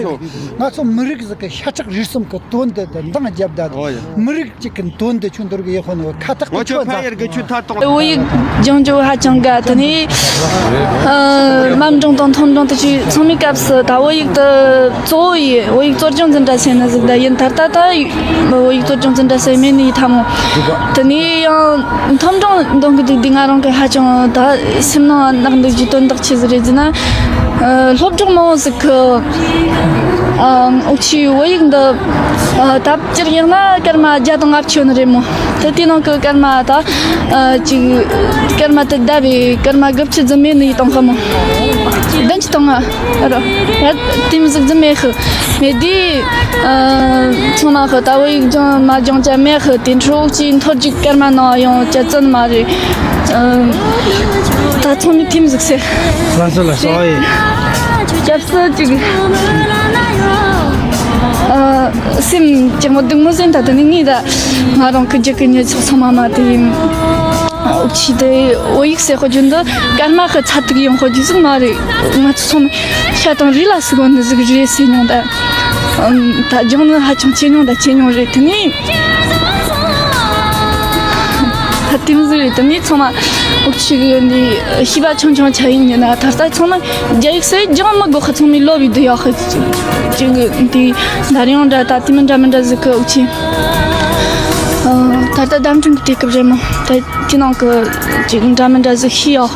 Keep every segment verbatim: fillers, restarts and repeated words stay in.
ང་ཚོ་མི་རིགས་ཟིག་གི་ཤ་ཁྲག་རུས་གསུམ་གི་དོན་དེ་དང་འདང་བརྒྱབ་ད། ཨོ་ཡ། མི་རིགས་གཅིག་གི་དོན་དེ་ཁྱོད་འདོར་གི་ཡོད་ཁོ་ནི་ཁ་ཐག་གི་ཆོད་ད། བོད་ཡིག་སྦྱང་རྒྱུ་ཧ་ཅང་དགའ། དེ་ནས་ཨ་མ་འབྲིང་དང་མཐོ་འབྲིང་དེ་ཚོས་ཚང་མའི་སྐབས་སུ་ད་བོད་ཡིག་དེ་གཙོ་བོ་ཡིན། བོད་ཡིག་གཙོ་སྦྱོང་འཛིན་གྲྭ་ཟེར་ནི་ཟིག་ད་ཡིན། ད་ལྟ་ད་བོད་ཡིག་གཙོ་སྦྱོང་འཛིན་གྲྭ་ཟེར་མེད་ནི་ཡིན་ཐ་མོ། དེ་ནས་ཡང་མཐོ་འབྲིང་འདོན་གི་འདུག་དུས་ང་རང་གི་ཧ་ཅང་ད་སེམས་ནང་བརྣག་འདུག་རྒྱུ་དོན་དག་ཆི་ཟིག་རེད་ཟེར་ན། ཨ་སློབ་གྲོགས་མང་བོ་ཟིག་གི་ཨ་འུ་ཆོའི་བོད་ཡིག་འདི་ཨ་ད་སྤྱིར་ཡིན་ན་སྐར་མ་བརྒྱ་དང་ལྔ་བཅུ་ནི་རེད་མོ། དེ་དེའི་ནང་གི་སྐར་མ་ད་ཨ་ཅིག་སྐར་མ་དེ་བརྡབ་པས་སྐར་མ་དགུ་བཅུ་ཙམ་མེད་ནི་ཡིན་དང་ཁ་མོ། བདུན་ཅུ་དང་ལྔ་རོ། ཡ་དེ་མི་ཟིག་ཙམ་མེད་ཤི། མེད་དུས་ཨ་ཚང་མ་ཤི་ད་བོད་ཡིག་སྦྱང་མ་སྦྱང་ཅ་མེད་ཤི། དེ་འཕྲོ་ཅིག་མཐོ་རྒྱུགས་སྐར་མ་ནང་ཡང་ཅ་བཙན་མ་རེད། ཨ་ད་ཚང་མས་དེ་མི་ཟིག་ཟེར། ལགས་སོ་ལགས་སོ། ཨོ་ཡེ། སྐབས་སུ་ཅིག་ཨ་སེམས་ཅིག་མོ་སྡུག་མོ་ཟིན་ད། དེ་ནི་ངས་ད་ང་རང་གི་རྒྱུད་ཀྱི་ཉེ་ཚགས་ཚང་མ་མ་དེ་ཡིན། འུ་ཆི་དེ་བོད་ཡིག་ཟེར་དཔེ་རྒྱུན་དུ་སྐར་མ་གི་ཚ་ཐིག་ཡོང་དཔེ་རྒྱུ་ཟིག་མ་རེད། ང་ཚོ་ཚང་མ་ཤ་དང་རུས་ལ་ཟུག་གོ་ནི་ཟིག་རེད་ཟེར་མྱོང་ད། ཨམ་ད་སྦྱང་ནི་ཧ་ཅང་ཆེ་མྱོང་ད་ཆེ་མྱོང་རེད། དེ་ནས་ཧ་ཏིམ་ཟིག་རེད། དེ་ནས་ཚང་མ་འུ་ཆི་གི་འདི་ཤེས་པ་ཆུང་ཆུང་ཆ་ཡིན་ཉེ་ན་ད་ལྟ་ཚང་མ་རྒྱ་ཡིག་སེ་སྦྱང་མི་དགོས་ཁ། ཚང་མའི་ལོ་བའི་འདི་ཡག་ཁ་ཅིག་འདི་འདར་ཡོང་འདྲ་ད་དེ་མི་འདྲ་མི་འདྲ་ཟིག་གི་འུ་ཆི། ཨ་ད་ལྟ་བརྡ་འཕྲིན་གི་དུས་སྐབས་རེད་མོ། ད་དེ་ནང་གི་ཅིག་འདྲ་མི་འདྲ་ཟིག་ཤེས་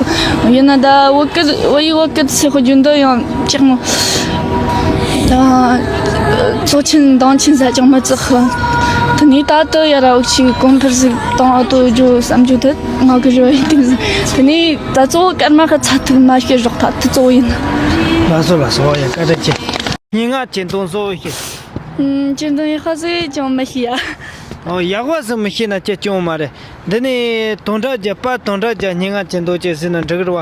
ཡག་ཡིན་ན་ད་བོད་སྐད་བོད་ཡིག་བོད་སྐད་ཟེར་དཔེ་རྒྱུན་དུ་ཡང་ཅིག་མོ། ད་ཚོགས་ཆེན་འདང་ཆེན་ཟ་ཅང་མི་ཚག་ཧ། དེ་ནས་ད་དུ་ཡ་ར་འུ་ཆི་གོང་འཕེལ་ཟིག་གཏོང་ཨ་ཏོ་ཇོ་བསམ་རྒྱུ་དེ་ང་གི་རོ་ཡིན་དེ་ཟིག་དེ་ནས་ད་གཙོ་བོ་སྐར་མ་ཁ་ཚ་ཐུག་མ་ཤེས་རོགས་ཐ་དུ་གཙོ་བོ་ཡིན། ལགས་སོ་ལགས་སོ། ཡ་བཀའ་དྲིན་ཆེ། སྙན་ངག་གྱེར་འདོན་བཟོ་བོ་ཤེས། ཨུམ་གྱེར་འདོན་ཡག་པ་ཟིག་ཅང་མི་ཤེས་ཡ། ཨོ་ཡག་པ་ཟིག་མི་ཤེས་ན་ཅི་ཅུང་མ་རེད། འདི་ནས་དོན་དག་རྒྱབ་པ་དོན་དག་རྒྱབ་སྙན་ངག་གྱེར་འདོན་ཅེས་ཟེར་ན་འགྲིག་གི་རེད་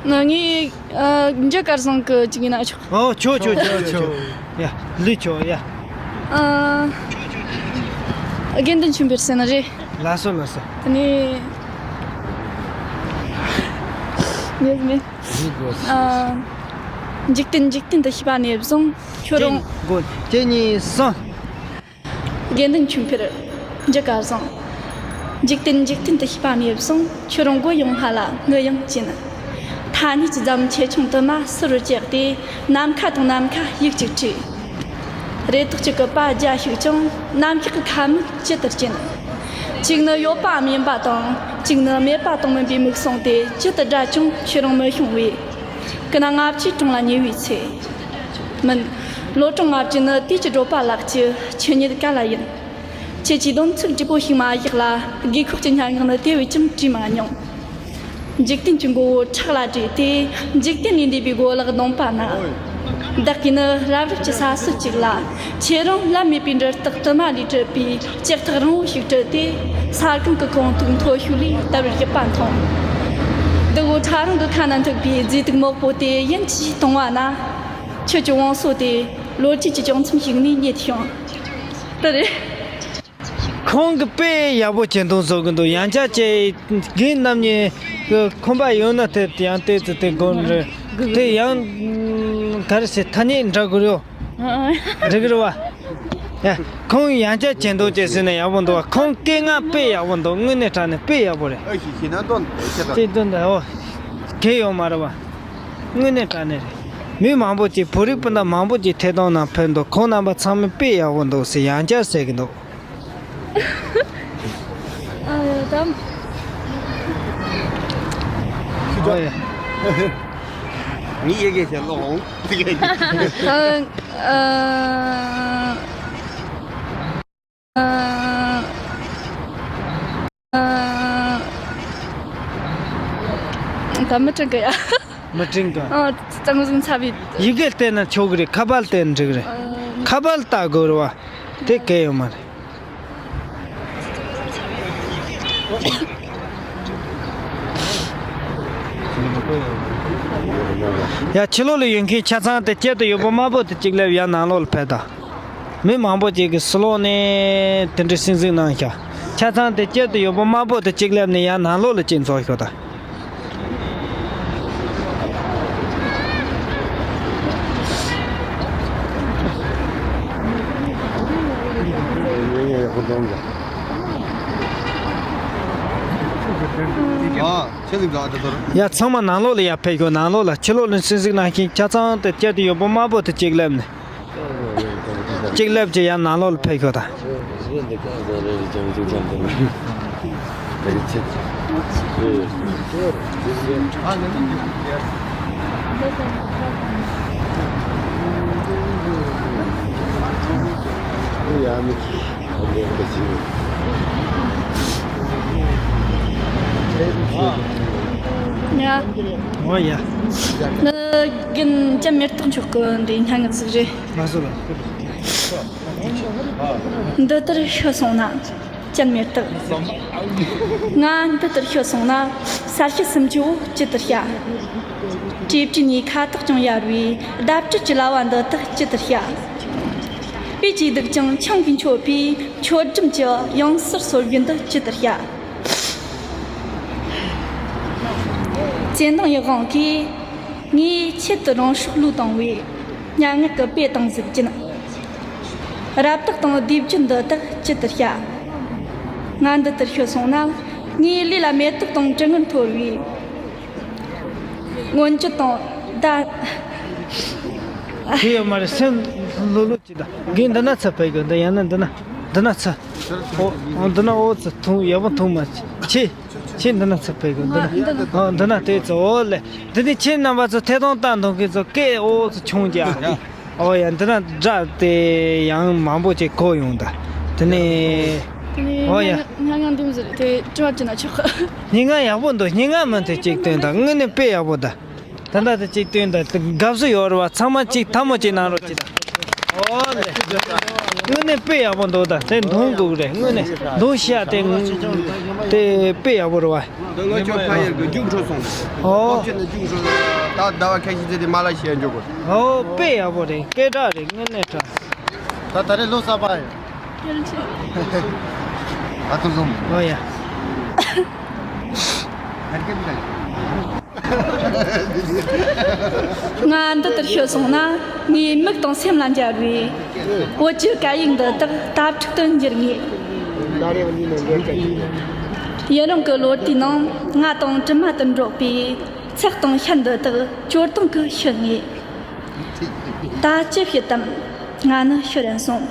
བ། ང་ངས་ཨ་འཇུ་སྐལ་བཟང་གི་ཅིག་ཡིན་ན་ཆོག་ཨོ་ཆོག་ཆོག་ཆོག་ཆོག་ཡ་ལུས་ཆོག་ཡ། ཨ་དགེ་འདུན་ཆོས་འཕེལ་ཟེར་ནི་རེད། ལགས་སོ་ལགས་སོ། དེ་ནས་ངས་ནི་ཨ་འཇིག་རྟེན་འཇིག་རྟེན་དུ་ཤེས་པ་ནས་བཟུང་ཁྱོད་རང་དགོན་གཅིག་གཉིས་གསུམ། དགེ་འདུན་ཆོས་འཕེལ། འཇུ་སྐལ་བཟང་། འཇིག་རྟེན་འཇིག་རྟེན་དུ་ཤེས་པ་ནས་བཟུང་ཁྱོད་རང་མགོ་ཡང་སྔ་ལ་ངུ་ཡང་གཅན། ཐ་སྙད་ཀྱི་རྫམ་ཆེ་ཆུང་དུ་མ་སུ་རུ་བཅད་དེ་ནམ་མཁའ་དང་ནམ་མཁའ་ཡིག་གཅིག་བྲིས། རེ་དོགས་གཅིག་གི་པ་རྒྱ་ཞིག་ཀྱང་ནམ་ཞག་གི་ཁ་མིག་ཇི་ལྟར་གྱེན། གཅིག་ནི་ཡོད་པའམ་ཡིན་པ་དང་གཅིག་ནི་མེད་པ་དང་མིན་པའི་མིག་ཟུང་དེ་ཇི་ལྟར་བགྲད་ཀྱང་ཁྱོད་རང་མི་ཤོང་བས། ཀུན་ན་ལྔ་བཅུའི་གྲོང་ལ་ཉེ་བའི་ཚེ། མིན། ལོ་གྲངས་ལྔ་བཅུ་ནི་དུས་ཀྱི་བགྲོད་པ་ལགས་ཀྱི་ཆུ་ཉིད་ག་ལ་ཡིན། ཁྱེད་ཀྱིས་སྡོམ་ཚིག་འབྲི་པོ་ཞིག་མ་བཞག་ལ་དགོས་ཁོག་གི་སྙན་ངག་ནི་དེ་བས་ཀྱང་བྲིས་མ་མྱོང་། འཇིག་རྟེན་གྱི་མགོ་བོ་ཁྲག་ལ་བྲིས་ཏེ་འཇིག་རྟེན་ལས་འདས་པའི་གོ་ལག་གདོང་པ་ན། བདག་གིས་ནི་རབ་རིབ་ཀྱི་ས་སྲོད་ཅིག་ལ་ཁྱེད་རང་ལམ་མེད་པའི་འབྲུ་རྟགས་དུ་མ་ལས་གྲུབ་པའི་ལྕགས་ཐག་རིང་བོ་ཞིག་དཀྲིས་ཏེ་ས་སྒང་གི་ཁོང་ཐུག་མཐོ་ཤོས་ལས་བཏབ་བཞག་པ་མཐོང་། འདི་གོ་ཁྲ་རོང་གི་ཁ་ན་འཐིབས་པའི་རྫས་དུག་མོག་པོ་དེ་ཡིན་གྱིས་གཏོང་བ་ན། ཁྱོད་ཀྱི་བང་སོ་དེ་ལོ་རྒྱུས་ཀྱི་ལྗོན་ཚམ་ཞིག་ནས་རྙེད་བྱུང་། དེ་རེད། ཁོང་གི་དཔེ་ཡག་པོ་གྱེར་འདོན་བཟོ་གི་འདུག་ཡང་བསྐྱར་ཅིག་རྒན་རྣམ་གཉིས་ཀྱི་ཁོམ་པ་ཡོད་ན་དེ་ཡང་ཏོག་ཙམ་དེ་དགོངས་རེད། དེ་ཡང་ག་རེ་ཟེར་ཐ་སྙད་འདྲ་དགོས་རེད། འགྲིག་གི་རེད་བ། ཡ། ཁོང་ཡང་བསྐྱར་གྱེར་འདོན་བྱས་ཟིན་ན་ཡག་པོ་འདུག་བ། ཁོང་སྐད་ངག་དཔེ་ཡག་པོ་འདུག་དངོས་གནས་དྲང་གནས་དཔེ་ཡག་པོ་རེད། ཨ་ཞིག་ཞིག་ན་འདོན་དེ་ཆེ་དྲགས། དེ་འདོན་དང་ཨོ། གལ་ཡོད་མ་རེད་བ། དངོས་གནས་དྲང་གནས་རེད། མི་མང་པོ་ཅིག་བོད་རིགས་སྤུན་ཟླ་མང་པོ་ཅིག་ཐད་གཏོང་ནང་ཕེབས་འདུག་ཁོང་རྣམ་པ་ཚང་མས་དཔེ་ཡག་པོ་འདུག་ཟེར་ཡང་བསྐྱར་ཟེར་གི་འདུག་ཨ་ཡོ་དམ། ཨོ་ཡ། ངའི་ཡི་གེ་ཞིག་ཀློག་འོང་། ཨ། ཨ། ཨ། ཨ། ད་མི་དྲན་གི་ཡ། མི་དྲན་གི། ཨ། གཙང་བཟུང་ཚ་བའི། ཡི་གེ་བལྟས་ན་ཆོག་གི་རེད། ཁ་པར་བལྟས་ན་འགྲིག་གི་རེད། ཨ། ཁ་པར་ལྟ་དགོས་རེད་བ། དེ་གལ་ཡོད་མ་རེད། ཡ། ཕྱི་ལོགས་ལ་ཡོད་མཁན་ཆ་ཚང་དེ་དཀྱིལ་དུ་ཡོད་པ་དམར་པོ་དེ་གཅིག་སླེབས། ཡ། ནང་ལོགས་ལ་ཕེབས་དང་། མི་མང་པོ་ཅིག་གིས་སུ་ལོག་ནས་དེ་འདྲའི་སེམས་གཟིགས་གནང་ཤག་ཆ་ཚང་དེ་དཀྱིལ་དུ་ཡོད་པ་དམར་པོ་དེ་གཅིག་སླེབས་ནས་ཡ་ནང་ལོགས་ལ་ཅིག་འཛུལ་ཤོག་དང་། ཨ། ཡ། ཚང་མ་ནང་ལོགས་ལ་ཡར་ཕེབས་ཤོག། ནང་ལོགས་ལ། ཕྱི་ལོགས་ལ་སེམས་གཟིགས་གནང་མཁན་ཆ་ཚང་དེ་བསྐྱར་དུ་ཡོད་པོ་དམར་པོ་དེ་གཅིག་ལེབ་ནས། གཅིག་ལེབ་ཀྱི་ཡར་ནང་ལོགས་ལ་ཕེབས་ཤོག་དང་། ཡ། འོ་ཡ། ནི་རྒན་ཅན་མེ་ཏོག་མཆོག་གི་འདི་སྙན་ངག་ཟིག་རེད། ང་ཚོ་ལ། འདི་ལྟར་ཤི་སོང་ན། ཅན་མེ་ཏོག་ང་འདི་ལྟར་ཤི་སོང་ན། ས་གཞི་སུམ་ཅུ་བོ་ཇི་ལྟར་བྱ། བྲེལ་བྲེལ་ནས་ཁ་དོག་ཀྱང་ཡར་བའི་ལྡབ་བྲལ་གྱི་ལྭ་བ་འདི་དག་ཇི་ལྟར་བྱ། པེ་ཅིག་སྡུག་ཅིང་ཆང་གིས་མཆོད་པའི་མཆོད་སྒྲོམ་གྱི་ཡང་སར་སོར་བའི་འདི་ཇི་ལྟར་བྱ། བཙན་དབང་ཡི་དབང་གིས་ངའི་ཆེད་དུ་རང་སྲོག་བློས་བཏང་བའི་སྙན་ངག་གི་དཔེ་དང་གཟུགས་ཅན། རབ་རྟོག་དང་བདེ་སྒྱུ་འདི་དག་ཇི་ལྟར་བྱ། ང་འདི་ལྟར་ཤི་སོང་ན། ངའི་ལུས་ལ་མེ་ཏོག་དང་དྲི་ངད་འཐོར་བའི་མངོན་བརྗོད་དང་བརྡ། ཁྱེད་ཡོད་མ་རེད། སེམས་ལྷོད་ལྷོད་ཅིག་དང་། རྒན་འདི་ན་ཚུར་ཕེབས་དགོས། འདི་ཡང་ན་འདི་ན། འདི་ན་ཚུར། ཨོ། ཨོ། འདི་ན། ཨོ་ཙི། ཐུང་། ཡག་པོ་ཐུང་མ། ཁྱེད། ཁྱེད་འདི་ན་ཚུར་ཕེབས་དགོས། འདི་ན། ཨོ། འདི་ན་དེ་ཚོ། ཨོ་ལེ། འདི་ནི་ཁྱེད་རྣམ་པ་ཚོ་ཐད་གཏོང་ལྟ་འདུག་མཁན་ཚོ་སྐད་ཨོ་ཙི་ཆུང་ཀྱག། ཨོ་ཡ། འདི་ན་སྒྲ་དེ་ཡང་མང་པོ་ཅིག་གོ་ཡོང་ད། དེ་ནས། དེ་ནས་ཨོ་ཡ། སྙན་ངག་འདི་མོ་ཟིག་རེད། དེ་དྲི་བ་དྲིས་ན་ཆོག་གི། སྙན་ངག་ཡག་པོ་འདུག། སྙན་ངག་མིན་དེ་གཅིག་སྟོན་དང་། དངོས་གནས་དཔེ་ཡག་པོ་ད། ད་ལྟ་དེ་གཅིག་སྟོན་དང་། དེ་དགའ་བསུ་ཡོད་རེད་བ། ཚང་མ་གཅིག་ཐལ་མོ་གཅིག་གནང་རོགས་གྱིས་དང་། ཨོ་ལེ། དངོས་གནས་དཔེ་ཡག་པོ་འདུག་ད། དེ་འདོན་དགོས་རེད། དངོས་གནས་འདོན་ཤེས་ཡ་དེ། དེ་དཔེ་ཡག་པོ་རེད་བ། འདི་ང་ཚོ་ཕ་ཡུལ་གྱི་རྒྱུགས་འཕྲོ་སོང་། ཨོ། ཕོབ་ཆེན་ནས་རྒྱུགས་འཕྲོ། ད་ཟླ་བ་ཁ་ཤས་ཙམ་དེ་མ་ལ་ཤི་ཡ་འཇོག་དགོས། ཨོ། དཔེ་ཡག་པོ་རེད། སྐད་གྲགས་རེད། དངོས་གནས་དྲག། ད་ད་རེས་ལོ་གསར་པ་ཡིན། ཨ་ཐུ་སོང་། ཨོ་ཡ། ང་འདི་ལྟར་ཤི་སོང་ན། ངའི་མིག་དང་སེམས་ལ་འབྱར་བའི་བོད་ཀྱི་སྐད་ཡིག་འདི་དག་དྭ་ཕྲུག་ཏུ་འགྱུར་ངེས། ཡུན་རིང་གི་ལོ་ཟླའི་ནང་ང་དང་གྲིབ་མ་ལྟར་འགྲོགས་པའི་ཚེགས་དང་ཤ་འདི་དག་སྐྱོ་གདུང་གིས་ཤི་ངེས། ད་ཅི་བྱེད་དམ། ང་ནི་ཤི་རན་སོང་།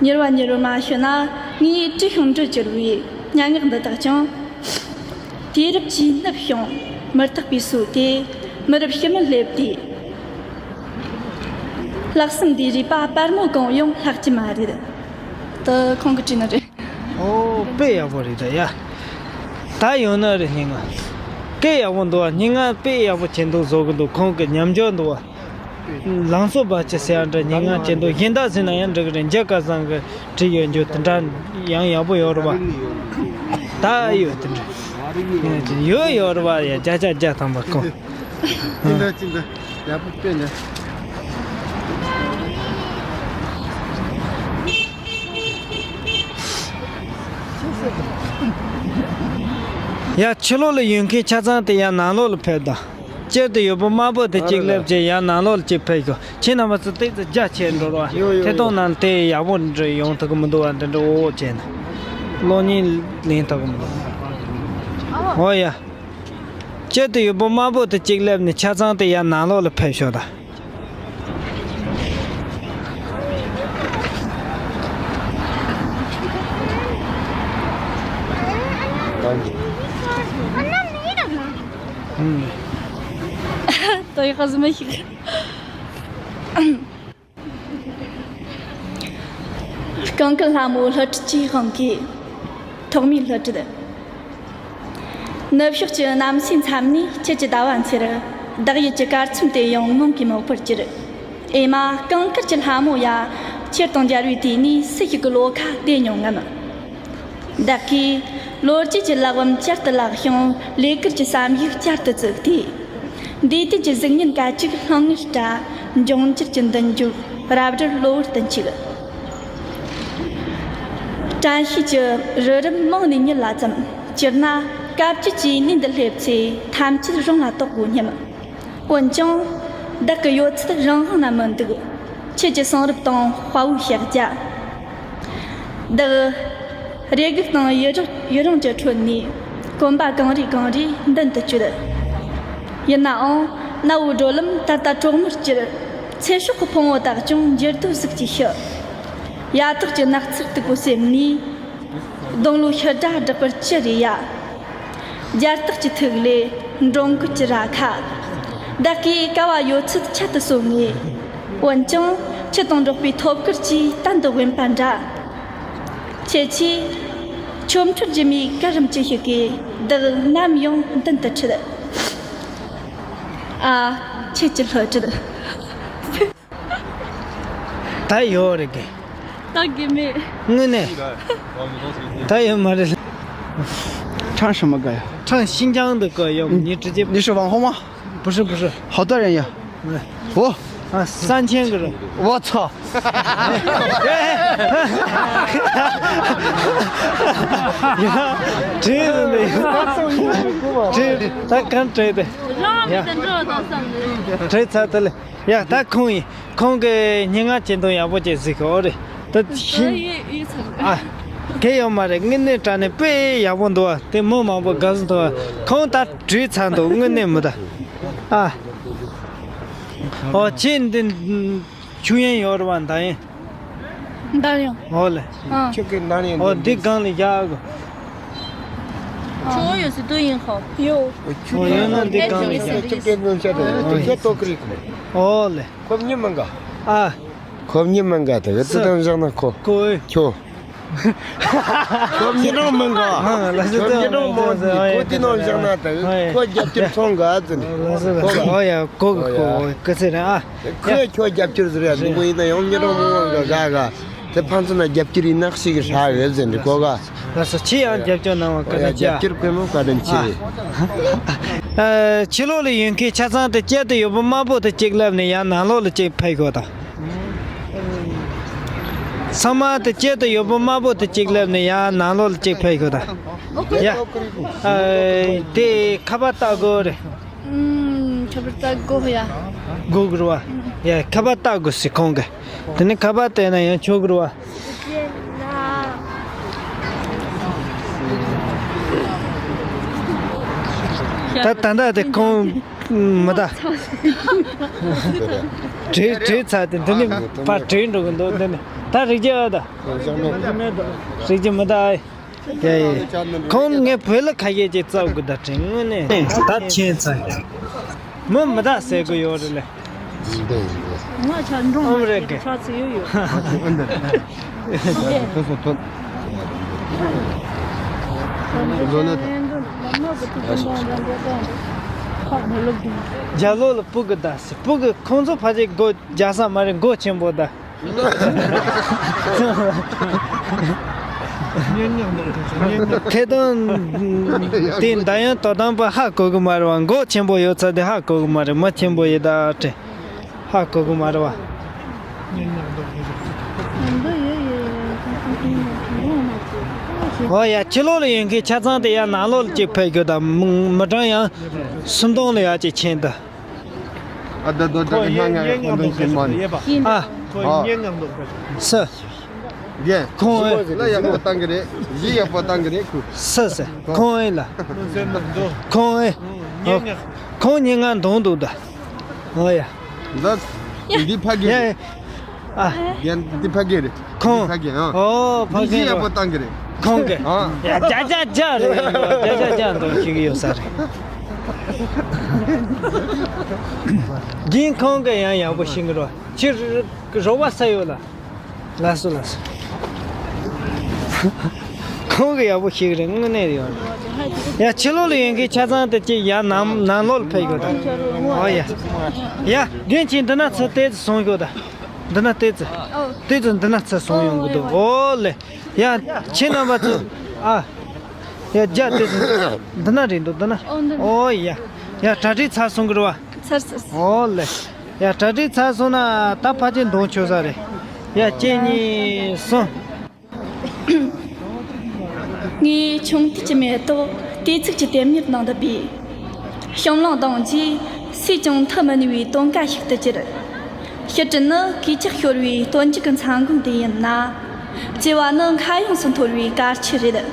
མྱུར་བ་མྱུར་བར་མ་ཤི་ན། ངའི་བྲིས་ཤིང་འབྲི་གྱུར་བའི་སྙན་ངག་འདི་དག་ཀྱང་དུས་རབས་ཀྱིས་ནུབ་ཤིང་མུར་ཐག་པའི་སོ་དེ། མི་རབས་ཕྱི་མར་སླེབས་ཏེ། ལྷག་བསམ་འདིའི་རུས་པ་པར་མོ་གང་ཡང་ལྷག་གི་མ་རེད། དེ་ཁོང་གིས་བྲིས་ནི་རེད། ཨོ། དཔེ་ཡག་པོ་རེད་ད་ཡ། ད་ཡོང་ན་རེད། སྙན་ངག་སྐད་ཡག་པོ་འདུག་བ། སྙན་ངག་དཔེ་ཡག་པོ་བྱེད་འདུག་བཟོ་གི་འདུག། ཁོང་གི་ཉམས་འགྱུར་འདུག་བ། ལང་ཚོ་འབའ་ཅི་ཟེར་ཡ་འདྲ་སྙན་ངག་བྱེད་འདུག། གཞན་དག་ཟེར་ན་ཡང་འགྲིག་གི་རེད། མཇལ་ཁ་བཟང་གི་བྲིས་ཡོད་རྒྱུ་དེ་འདྲ་ཡང་ཡག་པོ་ཡོད་རེད་བ། ད་ཡོད་དེ་འདྲ་ཡོད་ཡོད་རེད་བ། ཡ། བརྒྱ་ཆ་བརྒྱ་ཐམ་པ་ཁོ། ཅི་འདྲ་ཅི་འདྲ་ཡག་པོ་དཔེ་འདྲ། ཡ། ཕྱི་ལོགས་ལ་ཡོད་མཁན་ཆ་ཚང་དེ་ཡར་ནང་ལོགས་ལ་ཕེབས་དང་། སྤྱིར་དུ་ཡོད་པོ་དམར་པོ་དེ་གཅིག་ལེབ་བྱས་ཡར་ནང་ལོགས་ལ་གཅིག་ཕེབས་ཤོག། ཁྱེད་རྣམ་པ་ཚོ་ཏོག་ཙམ་རྒྱ་ཆེར་འགྲོ་རོགས། ཐད་གཏོང་ནང་དེ་ཡག་པོ་འདྲ་ཡོང་ཐུབ་ཀྱི་མི་འདུག་བ། འདི་འདྲ་འོ་འོ་བྱས་ན་གློག་བརྙན་ལེན་ཐུབ་ཀྱི་མི་འདུག། འོ་ཡ། སྤྱིར་དུ་ཡོད་པོ་དམར་པོ་དེ་གཅིག་ལེབ་ནས་ཆ་ཚང་དེ་ཡར་ནང་ལོགས་ལ་ཕེབས་ཤོག་དང་། ད་ཡག་ག་ཟི་མ་ཞིག། རྐང་འཁོར་ལྷ་མོ་བསླུ་བྲིད་ཀྱི་དབང་གིས། ཐོག་མའི་བསླུ་བྲིད། ནུབ་ཕྱོགས་ཀྱི་གནམ་སའི་མཚམས་ནས་དཔྱིད་ཀྱི་ཟླ་བ་འཚེར། བདག་ཡིད་ཀྱི་གར་མཚམས་དེ་ཡང་ངང་གིས་མོག་པར་གྱུར། ཨེ་མ། རྐང་འཁོར་གྱི་ལྷ་མོ་ཡ། ཁྱེད་དང་མཇལ་བའི་དུས་ནས་སུ་ཞིག་གི་བློ་ཁ་བདེ་མྱོང་ངམ། བདག་གིས་ལོ་རྒྱུས་ཀྱི་ལག་པམ་བསྐྱར་དུ་བརླགས་ཤིང་ལས་ཀར་གྱི་བསམ་ཡིག་བསྐྱར་དུ་བཙུགས་ཏེ། འདས་དུས་ཀྱི་གཟུགས་བརྙན་སྐད་ཅིག་སློང་ངེར་བཀྲ། འབྱུང་འགྱུར་གྱི་མདུན་ལྗོངས་རབ་དྲུག་གློ་བུར་དུ་འཁྱུག། དྲན་ཤེས་ཀྱི་རི་རབ་རྨང་ནས་ཉིལ་ལ་བརྩམས། སྤྱིར་ན་སྐབས་བཅུ་གཅིག་ནས་འདི་སླེབས་ཚེ་ཐམས་ཅད་རང་ལ་རྟོགས་དགོས་སྙམ། འོན་ཀྱང་། བདག་གི་ཡོད་ཚད་རང་དབང་ན་མི་འདུག། ཁྱེད་ཀྱི་གསུང་རབ་དང་དཔའ་བོའི་ཕྱག་རྒྱ། བདག་རེ་སྒུག་དང་ཡི་རང་ཡི་རང་གི་ཁྲོད་ནས་གོམ་པ་གང་རེ་གང་རེ་མདུན་དུ་བསྐྱོད། ཡིན་ནའང་གནའ་བོའི་སྒྲོལ་ལམ་ད་ལྟ་གྲོག་མོར་གྱུར། ཚེ་སྲོག་གི་ཕུང་བོ་དག་ཀྱང་འགྱུར་རྡོ་ཟིག་གིས་ཤི། ཡ་དག་གི་ནགས་ཚལ་སྟུག་པོའི་གསེབ་ནས། སྡོང་ལོའི་ཤུལ་སྒྲ་བསྒྲགས་པར་ཅི་རེ་ཡ། རྒྱ་སྟག་གི་ཐུག་ལས་འབྲོང་རྒོད་ཀྱི་རྭ་ཁ། བདག་གིས་ཀ་བ་ཡོད་ཚད་ཆེད་དུ་གསོལ་ངེས། འོན་ཀྱང་ཁྱི་དང་འགྲོགས་པའི་ཐོབ་སྐར་གྱིས་གཏན་དུ་དབེན་པ་འདྲ། ཁྱེད་ཀྱིས་ཆོ་འཕྲུལ་སྒྱུ་མའི་གར་རིམ་ཅི་ཞིག་གིས་བདག་ནམ་ཡང་མདུན་དུ་ཁྲིད། ཨ། ཁྱེད་ཀྱི་བློ་གྲོས། ད་ཡོད་རེད་གི། ད་གི་མེད། དངོས་གནས། ད་ཡོད་མ་རེད། 唱什么歌呀？唱新疆的歌，要不你直接……你是网红吗？不是，不是。好多人呀。我。啊，三千个人。我操！这个没有。这他刚追的。让我们等着到三个人。追他的嘞。 ཡ། ད་ཁོང་ཡིན། ཁོང་གིས་སྙན་ངག་ཅན་དུ་ཡག་པོ་ཅིག་གཟིགས་ཤོག་རེད། ད་ཤིན། ཨ། གལ་ཡོད་མ་རེད། དངོས་གནས་དྲང་གནས་དཔེ་ཡག་པོ་འདུག་བ། དེ་མི་མང་པོ་དགའ་བསུ་འདུག་བ། ཁོང་ད་བྲོས་ཚར་འདུག་དངོས་གནས་མི་ད། ཨ། ཨོ་ཁྱེད་འདི་ཆུ་ཡན་ཡོད་རེད་བ། འདང་ཡན། འདང་ཡན། ཨོ་ལེ། ཨ། ཁྱོད་ཀྱི་འདང་ཡན། ཨོ་འདི་སྒང་ལ་བཞག་གོ། ཁྱོད་ཡོད་སྲིད་དུ་ཡིན་ཁོ། ཡོད། ཨོ་ཡོད་ན་འདི་སྒང་ལ་བཞག་ཁྱོད་ཀྱི་ངོ་ཤ་དེ་ཁྱོད་ལྟོ་ཀི་རིག་གོ། ཨོ་ལེ། ཁོ་མྱི་མང་ག་ཨ། ཁོ་མྱི་མང་ག་དེ་གི་ཏི་དང་བཞག་ན་ཁོ། ཁོ་ཨེ། ཁྱོད། ཁོ་མྱི་གྲངས་མང་ག་ཨ། ལ་ཟེར་ཁོ་མྱི་གྲངས་མང་གི་ཁོ་ཏི་ནང་བཞག་ན་དེ་གི་ཁོ་རྒྱབ་སྐྱོར་ཚོང་ག་ཟེར་ནས། ལ་ཟེར་ཁོ་ཨོ་ཡ་ཁོ་གི་ཁོ་ཨོ་ཡ་ཀི་ཟེར་ཨ། ཁོས་ཁྱོད་རྒྱབ་སྐྱོར་ཟེར་ཡ་འདུག་གོ་ཡིན་ན་ཡང་མྱི་གྲངས་མང་མང་ག་ག་ག་དེ་ཕན་ཚུན་ན་རྒྱབ་སྐྱོར་ཡིན་ན་ཞིག་གི་ཧྲ་རེད་ཟེར་འདུག་གོ་ག་ལགས་སོ། ཁྱེད་ཡང་རྒྱབ་སྐྱོར་གནང་བ་བཀའ་དྲིན་ཆེ། རྒྱབ་སྐྱོར་དཔེ་མོ་བཀའ་དྲིན་ཆེ། ཨ། ཕྱི་ལོགས་ལ་ཡོད་མཁན་ཆ་ཚང་དེ་དཀྱིལ་དུ་ཡོད་པོ་དམར་པོ་དེ་གཅིག་སླེབས་ནས་ཡང་ནང་ལོགས་ལ་གཅིག་ཕེབས་ཤོག་དང་། ཚང་མ་དེ་དཀྱིལ་དུ་ཡོད་པོ་དམར་པོ་དེ་གཅིག་སླེབས་ནས་ཡང་ནང་ལོགས་ལ་གཅིག་ཕེབས་ཤོག་དང་། ཡ། ཨ། དེ་ཁ་པར་ལྟ་དགོས་རེད། ཨུམ། ཁ་པར་ལྟ་དགོས་ཡ། དགོས་གི་རེད་བ། ཡ་ཁ་པར་ལྟ་དགོས་ཟེར་ཁོང་གིས། དེ་ནས་ཁ་པར་བལྟས་ན་ཡང་ཆོག་གི་རེད་བ། ད་ད་ལྟ་དེ་ཁོང་མི་ད། བྲོས་བྲོས་ཚར་དེ་འདི་ནས་ཕར་བྲོས་འགྲོ་གི་འདུག་འདི་ནས་ད་རིག་རྒྱུ་ཨ་ད། རིག་རྒྱུ་མི་ད་ཨེ། ཡ་ཡ། ཁོང་ངས་བོད་ལ་ཁ་ཤས་ཅིག་བཙལ་དགོས་ད་དྲན་དངོས་གནས་ད་ཁྱེད་ཚོ་མི་མི་ད་ཟེར་གི་ཡོད་རེད་ལེ། ང་ཆ་འགྲོ་ཨོམ་རེད་གི། ཆ་ཚི་ཡོད་ཡོད། རྒྱ་ལོ་ལ་སྤུ་གི་ད་ཟེར། སྤུ་གི་ཁོང་ཚོ་ཕལ་ཆེར་མགོ་རྒྱག་ས་མ་རེད། མགོ་ཆེན་པོ་ད། ཐད་གཏོང་དེ་འདི་ཡང་དོ་དམ་པ་ཧ་གོ་གི་མ་རེད་བ། མགོ་ཆེན་པོ་ཡོད་ཚད་དེ་ཧ་གོ་གི་མ་རེད། མི་ཆེན་པོ་ཡིན་ད་དྲན་ཧ་གོ་གི་མ་རེད་བ། ཨོ་ཡ། ཕྱི་ལོགས་ལ་ཡོད་མཁན་ཆ་ཚང་དེ་ཡ་ནང་ལོགས་ལ་གཅིག་ཕེབས་རྒྱུ་དང་། མི་གྲངས་ཡང་སུམ་སྟོང་ལ་ཡ་གཅིག་ཕྱིན་ད། ཨ་ད་དོ་ད་གི་ཧ་ང་ཡ་ཁོ་འདོན་གྱི་མ་ནི། ཨ། ཨ། སུ། རྒན། ཁོང་ཨེ། ལ་ཡག་པོ་བཏང་གི་རེད། གཞི་ཡག་པོ་བཏང་གི་རེད་ཁུ། སུ་སུ། ཁོང་ཨེ་ལ། ཁོང་ཨེ། ཁོང་སྙན་ངག་འདོན་འདུག་ད། ཨོ་ཡ། ད་འདི་ཕ་གི་རེད། ཨ། རྒན་འདི་ཕ་གི་རེད། ཁོང་། འདི་ཕ་གི་ཨ། ཨོ་ཕ་གི་རེད། གཞི་ཡག་པོ་བཏང་གི་རེད། ཁོང་གི། ཨ། ཡ་རྒྱ་རྒྱ་རྒྱ་རེད། རྒྱ་རྒྱ་རྒྱ་འདོན་ཤེས་ཀྱི་ཡོད་ས་རེད། རྒན་ཁོང་གི་ཡང་ཡག་པོ་ཤེས་ཀྱི་རེད། ཁྱེད་རོགས་པ་ས་ཡོད་ལ། ལགས་སོ་ལགས་སོ། ཁོང་གི་ཡག་པོ་ཤེས་ཀྱི་རེད། དངོས་གནས་རེད་ཡོད། ཡ་ཕྱི་ལོགས་ལ་ཡོད་མཁན་ཆ་ཚང་དེ་གཅིག་ཡར་ནང་ནང་ལོགས་ལ་ཕེབས་ཡོད་ད། ཨོ་ཡ། ཡ་རྒན་ཁྱེད་འདི་ན་ཚུར་ཏོག་ཙམ་སོང་ཤོག་ད། འདི་ན་ཏོག་ཙམ། ཏོག་ཙམ་འདི་ན་ཚུར་སོང་ཡོང་གི་འདུག་ཨོ་ལེ། ཡ་ཁྱེད་རྣམ་པ་ཚོ། ཨ། ཡ་རྒྱ་ཏོག་ཙམ། འདི་ན་རེད་འདུག་འདི་ན། ཨོ་འདི་ན། ཨོ་ཡ། ཡ་གྲ་སྒྲིག་ཚར་སོང་གི་རེད་བ། ཚར་ཚར། ཨོ་ལེ། ཡ་གྲ་སྒྲིག་ཚར་སོང་ན་ད་ཕལ་ཆེར་འདོན་ཆོག་ས་རེད། ཡ་གཅིག་གཉིས་གསུམ། ངས་ཆུང་དུས་ཀྱི་མེ་ཏོག་ལྟས་ཚིག་གི་དེབ་གཉེར་ནང་དུ་སྦས། ཞང་བླངས་དང་རྗེས་སུས་ཀྱང་འཐུ་མི་ནུས་པའི་དོན་ཀ་ཞིག་ཏུ་གྱུར། ཕྱི་དྲིལ་ནི་གོས་ཆག་ཤོར་བའི་སྟོན་མཇུག་གི་མཚན་གུང་དེ་ཡིན་ན། བརྩེ་བ་ནི་མཁའ་ཡོངས་སུ་འཐོར་བའི་གར་ཆུ་རེད།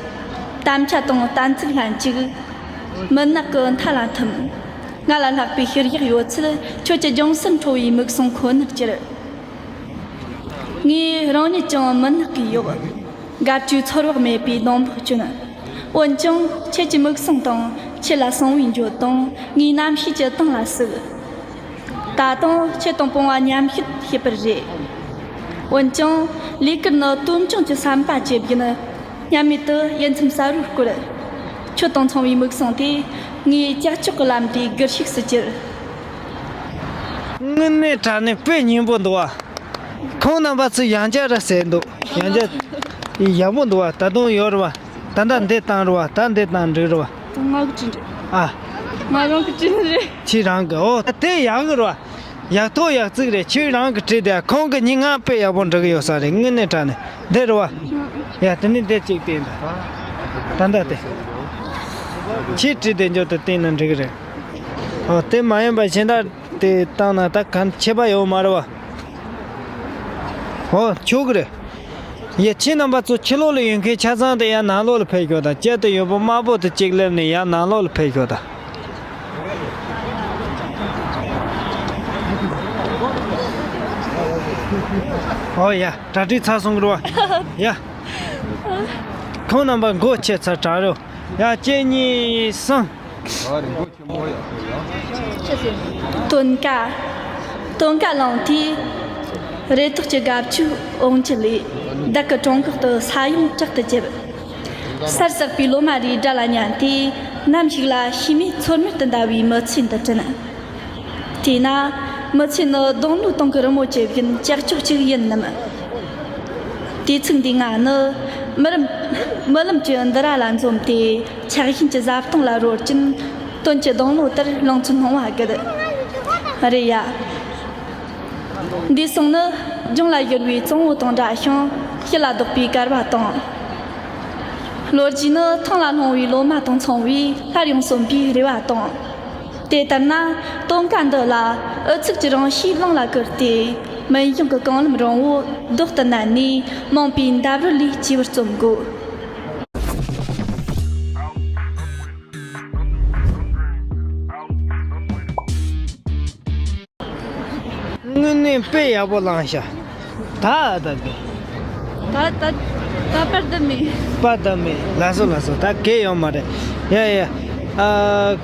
དམ་བཅའ་དང་གཏན་ཚིགས་ལྷན་ཅིག་མུན་ནག་གི་མཐའ་ལ་ཐིམ། ང་ལ་ལྷག་པའི་ཤེས་རྒྱག་ཡོད་ཚད་ཁྱོད་ཀྱི་ལྗོངས་སུ་འཕྲོ་བའི་མིག་ཟུང་ཁོ་ནར་གྱུར། ངས་རང་ཉིད་ཀྱང་མུན་ནག་གིས་གཡོགས། དགའ་བཅུའི་ཚོར་བ་མེད་པའི་སྡོང་པོར་གྱོན། འོན་ཀྱང་ཁྱེད་ཀྱི་མིག་ཟུང་དང་ཁྱེད་ལ་སོང་བའི་འགྱོད་གདུང་ངའི་རྣམ་ཤེས་ཀྱི་གཏིང་ལ་ཟུག། ད་དུང་ཁྱེད་དང་སྤོང་བ་མཉམ་བཤད་བྱེད་པར་རེ། འོན་ཀྱང་ལས་ཀར་ནི་སྟོན་ཅུང་གི་བསམ་པ་ཇེ་བརྒྱུད། སྙམ་མེད་དུ་ཡིད་ཚིམ་ས་རུ་བསྐོར། ཁྱོད་དང་མཚུངས་པའི་མིག་ཟུང་དེ་ངའི་ཀྱག་ཀྱོག་གི་ལམ་དེའི་སྒུལ་ཤུགས་སུ་གྱུར། དངོས་གནས་དྲང་གནས་དཔེ་སྙན་པོ་འདུག་བ། ཁོང་རྣམ་པ་ཚོས་ཡང་བསྐྱར་ར་ཟེར་འདུག་ཡང་བསྐྱར་ཡག་པོ་འདུག་བ། ད་དུང་ཡོད་རེད་བ། ད་ལྟ་འདི་བཏང་རེད་བ། ད་འདི་བཏང་འགྲིག་རེད་བ། ང་གི་བྲིས་འདྲ། ཨ། ང་རང་གི་བྲིས་ནི་རེད། ཁྱེད་རང་གི། ཨོ་དེ་ཡག་གི་རེད་བ། ཡག་ཐོག་ཡག་བརྩེགས་རེད། ཁྱེད་རང་གི་བྲིས་དེ་ཁོང་གི་སྙན་ངག་དཔེ་ཡག་པོ་འབྲི་གི་ཡོད་ས་རེད། དངོས་གནས་དྲང་གནས་འདི་རེད་བ། ཡ་དེ་ནི་འདི་གཅིག་བལྟས་འདུག་ད་ལྟ་དེ་ཁྱེད་བྲིས་དེ་འཇོག་ཏུ་བལྟས་ན་འགྲིག་གི་རེད། ཨོ་དེ་མ་ཡིན་པ་གཞན་དག་དེ་བཏང་ན་ད་གང་ཁྱད་པར་ཡོད་མ་རེད་བ། ཨོ་ཆོག་གི་རེད། ཡ་ཁྱེད་རྣམ་པ་ཚོ་ཕྱི་ལོགས་ལ་ཡོད་མཁན་ཆ་ཚང་དེ་ཡར་ནང་ལོགས་ལ་ཕེབས་ཤོག་དང་། དཀྱིལ་དུ་ཡོད་པ་དམར་པོ་དེ་གཅིག་སླེབས་ནས་ཡར་ནང་ལོགས་ལ་ཕེབས་ཤོག་དང་། ཨོ་ཡ་གྲ་སྒྲིག་ཚར་སོང་གི་རེད་བ། ཡ། ཁོང་རྣམ་པ་མགོ་ཆེ་ཚར་དྲག་རེད། ཡ་གཅིག་གཉིས་གསུམ། སྟོན་ཀ། སྟོན་ཀ་ལངས་དུས། རེ་ཐོག་གི་དགའ་བཅུའི་འོང་ཆུ་ལས། བདག་གི་བྲང་ཁོག་ཏུ་ས་ཡོམ་དྲག་ཏུ་བརྒྱབ། སར་ཟགས་པའི་ལོ་མ་རེའི་སྒྲ་ལ་ཉན་ཏེ། ནམ་ཞིག་ལ་ཤི་རྨས་ཚོར་མེད་དུ་འདའ་བའི་མི་ཚེ་འདི་དྲན། དེས་ན། མི་ཚེ་ནི་སྡོང་ལོའི་སྟེང་གི་རི་མོ་ཇེ་བརྒྱུད་ཀྱག་ཀྱོག་ཅིག་ཡིན་ནམ། དུས་ཚིགས་འདི་ང་ནི་མི་རིམ་རྨི་ལམ་གྱི་འདུ་ར་ལ་འཛོམས་ཏེ་ཆགས་ཞེན་གྱི་བཟའ་བཏུང་ལ་རོལ་གྱིན། སྟོན་གྱི་སྡོང་ལོ་ལྟར་ལང་ཚོའི་སྣང་བ་བསྒུལ། རེད་ཡ། འདས་སོང་ནི་ལྗོངས་ལ་ཡུར་བའི་གཙང་བོ་དང་འདྲ་ཞིང་ཞི་ལ་ལྡོག་པའི་གར་བ་དང་། ལོ་རྒྱུས་ནི་ཐང་ལ་ལྷུང་བའི་ལོ་མ་དང་མཚུངས་པའི་སླར་ཡང་གསོན་པའི་རེ་བ་དང་། དེ་ལྟར་ན་སྟོན་ཀ་འདི་ལ་འུ་ཚུགས་ཀྱི་རང་གཤིས་ལང་ལ་བསྐུར་ཏེ། མུན་ཡང་གི་རྐང་ལམ་རིང་བོ་རྡོག་ཏུ་མནན་ནས་མང་པོའི་འདབས་རོལ་ལས་སྐྱེས་བུ་རྩོམ་དགོས། དངོས་གནས་དཔེ་ཡག་པོ་བླངས་ཤག་ད་ད་གི་ད་ད་ད་པར་ད་མེད། པར་ད་མེད། ལགས་སོ་ལགས་སོ། ད་གས་ཡོད་མ་རེད། ཡ་ཡ། ཨ་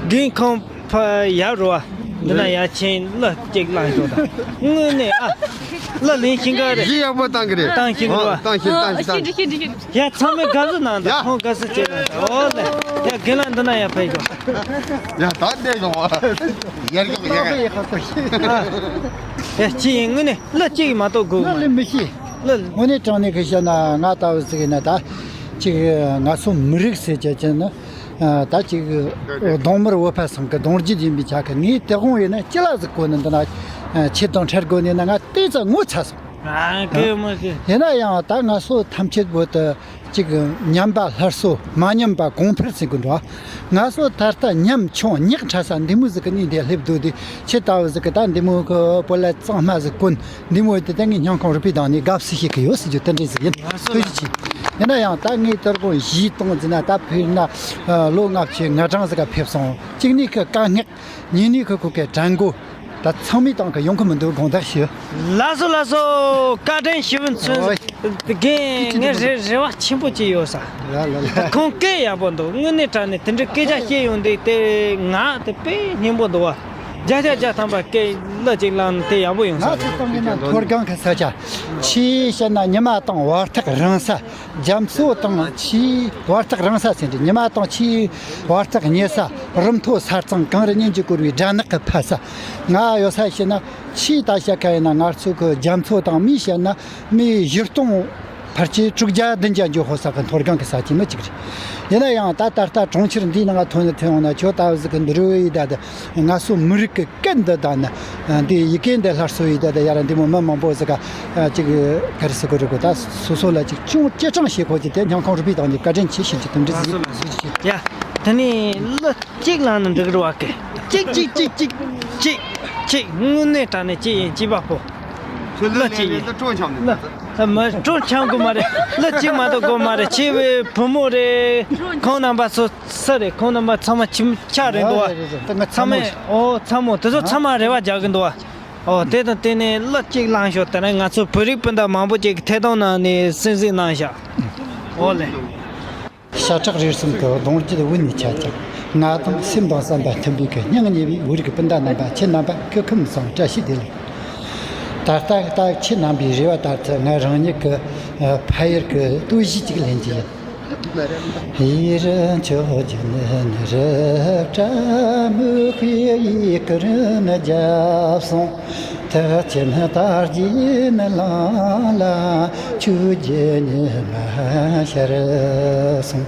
རྒན་ཁོང་ཕ་ཡར་རོ་ཨ། འདི་ན་ཡར་ཕྱིན་གླུ་གཅིག་བླངས་ཤོག་ད། དངོས་གནས་ཨ། གླུ་ལེན་ཤེས་ཀ་རེད། གཞས་ཡག་པོ་བཏང་གི་རེད། བཏང་ཤེས་ཀྱི་རེད་བ། བཏང་ཤེས་བཏང་ཤེས་བཏང་ཤེས། ཡ་ཚང་མས་དགའ་བསུ་གནང་དང་། ཡ། ཁོང་དགའ་བསུ་བྱེད་དང་། ཨོ་ལེ། ཡ་རྒན་ལགས་འདི་ན་ཡར་ཕེབས་ཤོག་ཡ་ད་བསྡད་སོང་བ། ཡར་ཀྱོག་ཡར་ཀྱོག་ཡ་ཅི་ཡིན། དངོས་གནས་གླུ་གཅིག་མ་གཏོགས་དགོས་གི་མ་རེད། གླུ་ལེན་མི་ཤེས། གླུ། དངོས་གནས་དྲང་གནས་ཀྱི་བཤད་ན་ང་ལྟ་བུ་ཟིག་ཡིན་ན་ད་ཅིག་ང་ཚོ་མི་རིགས་ཟེར་བྱས་ཀྱི་ནི་ད་ཅིག་གདོང་དམར་བོད་པ་ཚང་གི་གདུང་རྒྱུད་ཡིན་པའི་ཆ་གི། ངའི་དེ་དགོང་ཡིན་ན་ཅི་ལ་ཟིག་གོ་ནི་འདི་ན་ཆེད་དུ་འཕྲད་དགོས་ནི་ན་ང་ལྟས་ཙང་ངོ་ཚ་སོང་། ཨ་ཀེ་མོ་ཀེ། ཡིན་ན་ཡང་ད་ང་ཚོ་ཐམས་ཅད་བོད་དུ་ཅིག་མཉམ་པ་སླར་གསོ། མ་ཉམས་པ་གོང་འཕེལ་ཟེར་གི་འགྲོ། ང་ཚོ་ད་ལྟ་ཉམ་ཆུང་ཉག་ཕྲ་ས་འདི་མོ་ཟིག་གི་གནས་འདི་སླེབས་འདུག་དེ་ཁྱེད་ལྟ་བུ་ཟིག་གི་ད་འདི་མོ་གི་བོད་ལྭ་གཙང་མ་ཟིག་གོན། འདི་མོ་དེ་ད་ངས་སྙིང་ཁོང་རུས་པའི་གདངས་ནས་དགའ་བསུ་ཞིག་གི་ཡོད་ཟེར་རྒྱུ་དེ་འདྲ་ཟིག་ཡིན། ཐུགས་རྗེ་ཆེ། ཡིན་ན་ཡང་ད་ངས་དེ་དགོང་གཞས་གཏོང་ཟིན་ན་ད་ཕུལ་ན་ལོ་ལྔ་བཅུའི་ང་གྲངས་ཟིག་ག་ཕེབས་སོང་། གཅིག་ནས་ཁི་དཀའ་ངལ། ཉིན་ནས་ཁོ་ཁོ་གའི་དྲན་གོ། ད་ཚང་མའི་སྟེང་གི་ཡོང་གི་མི་འདུག་དགོངས་དག་ཞུ། ལགས་སོ་ལགས་སོ། བཀའ་དྲིན་ཞུ་བ་ཚོ། ཨོ། རྒན་ངས་རེ་རེ་བ་ཆེན་པོ་ཅིག་ཡོད་ས། ལ་ལ་ལ། ཁོང་སྐད་ཡག་པོ་འདུག་དངོས་གནས་དྲང་གནས་དེ་འདྲའི་སྐད་ཆ་བཤད་ཡོང་དུས་དེ་ངག་དེ་དཔེ་སྙན་པོ་འདུག་བ། བརྒྱ་ཆ་བརྒྱ་ཐམ་པ་སྐད་གླུ་ཅིག་བླངས་ན་དེ་ཡག་པོ་ཡོང་ས་ང་རེད། ཚོ་གཏོང་གི་ན་མཐོ་སྒང་གི་ས་ཆ། ཆེས་བཤད་ན་ཉི་མ་དང་བར་ཐག་རིང་ས། རྒྱ་མཚོ་དང་ཆེས་བར་ཐག་རིང་ས་ཟེར་འདྲ། ཉི་མ་དང་ཆེས་བར་ཐག་ཉེ་ས། རི་མཐོ་ས་གཙང་གངས་རི་གཉན་གྱིས་བསྐོར་བའི་སྦྲ་ནག་གི་ཕ་ས། ང་ཡོད་ས་བཤད་ན་ཆེས་ད་བཤད་ཁ་ཡིན་ན་ང་ཚོ་གི་རྒྱ་མཚོ་དང་མིས་བཤད་ན་མིའི་བཞི་སྟོང་ཕལ་ཆེར་དྲུག་བརྒྱ་བདུན་བརྒྱ་འགྱོ་ཧོ་ས་གི་མཐོ་སྒང་གི་ས་ཆ་མི་གཅིག་རེད། ཡིན་ན་ཡང་ད་ད་ལྟ་གྲོང་ཁྱེར་འདིའི་ནང་ཐོན་ནས་ཐོན་ཡོང་ན་ཁྱོད་ལྟ་བུ་ཟིག་གི་འདི་རུ་ཡི་ད་ད་ང་ཚོ་མི་རིགས་ཀྱི་སྐད་འདི་དང་ནི། འདི་ཡི་གེ་འདི་སླར་གསོ་ཡི་ད་ད་ཡ་ར་འདི་མོ་མི་མང་པོ་ཟིག་ག་ཅིག་ག་རེ་ཟེར་དགོས་རེད་གོ། ད་སོ་སོ་ལ་ཅིག་ཅུང་སྐྱེ་གྲངས་བྱེད་དགོས་ཀྱི་དེ་སྙིང་ཁོང་རུས་པའི་དང་ནི་བཀའ་དྲིན་ཆེ་ཞུ་རྒྱུ་དེ་འདྲ་ཟིག་ཡིན། ཡ། དེ་ནས་གླུ་གཅིག་བླངས་ན་འགྲིག་རེད་བ་ཀེ། གཅིག་གཅིག་གཅིག་གཅིག་གཅིག་གཅིག་དངོས་གནས་དྲང་གནས་གཅིག་ཡིན་གཅིག་པ་པོ། ཁྱོད་ལོ་གཅིག་ཡིན། ལོ་གཅིག་ཡིན། ལོ་གཅིག་མ་གཏོགས་གོ་མ་རེད། ལོ་གཅིག་མ་གཏོགས་གོ་མ་རེད། ཁྱེད་བུ་བུ་མོ་རེད། ཁོང་རྣམ་པ་སུ་སུ་རེད། ཁོང་རྣམ་པ་ཚང་མ་ཁྱིམ་ཆག་རེད་འདུག་བ། རེད་རེད་རེད། ད་ང་ཚང་མ་ཚང་མ་ཨོ་ཚང་མ་དེ་ཚོ་ཚང་མ་རེ་བ་རྒྱག་གི་འདུག་བ། ཨོ་དེ་དང་དེ་ནས་ལོ་གཅིག་ལངས་ཤོག་དེ་ནས་ང་ཚོ་བོད་རིགས་སྤུན་ཟླ་མང་པོ་ཅིག་གིས་ཐད་གཏོང་ནང་ནས་གསན་གཟིགས་གནང་ཤག་ཨོ་ལེ། ཤ་ཁྲག་རུས་གསུམ་གྱི་གདུང་རྒྱུད་བུ་ནས་ཆད་ཀྱང་། ང་དང་སེམས་དང་བསམ་པ་མཐུན་པའི་གི་སྙིང་ཉེ་བའི་བོད་རིགས་སྤུན་ཟླ་རྣམ་པ། ཁྱེད་རྣམ་པ་སྐུ་ཁམས་བཟང་། བཀྲ་ཤིས་བདེ་ལེགས། ད་ལྟ་ད་ཁྱེད་རྣམ་པའི་རེ་བ་ལྟར་དུ་ང་རང་ཉིད་ཀྱི་ཨ་ཕ་ཡུལ་གྱི་སྟོད་གཞས་ཅིག་ལེན་གྱི་ཡིན། ཡིད་རང་ཆོས་ཀྱི་ནི་རབ་གྲྭ་མོས་ཁོའི་ཡི་གེར་ནི་བརྒྱབ་སོང་། ཐེག་ཆེན་དར་རྒྱས་ནི་ལང་ལ་ཆོས་ཀྱི་ཉི་མ་ཤར་སོང་།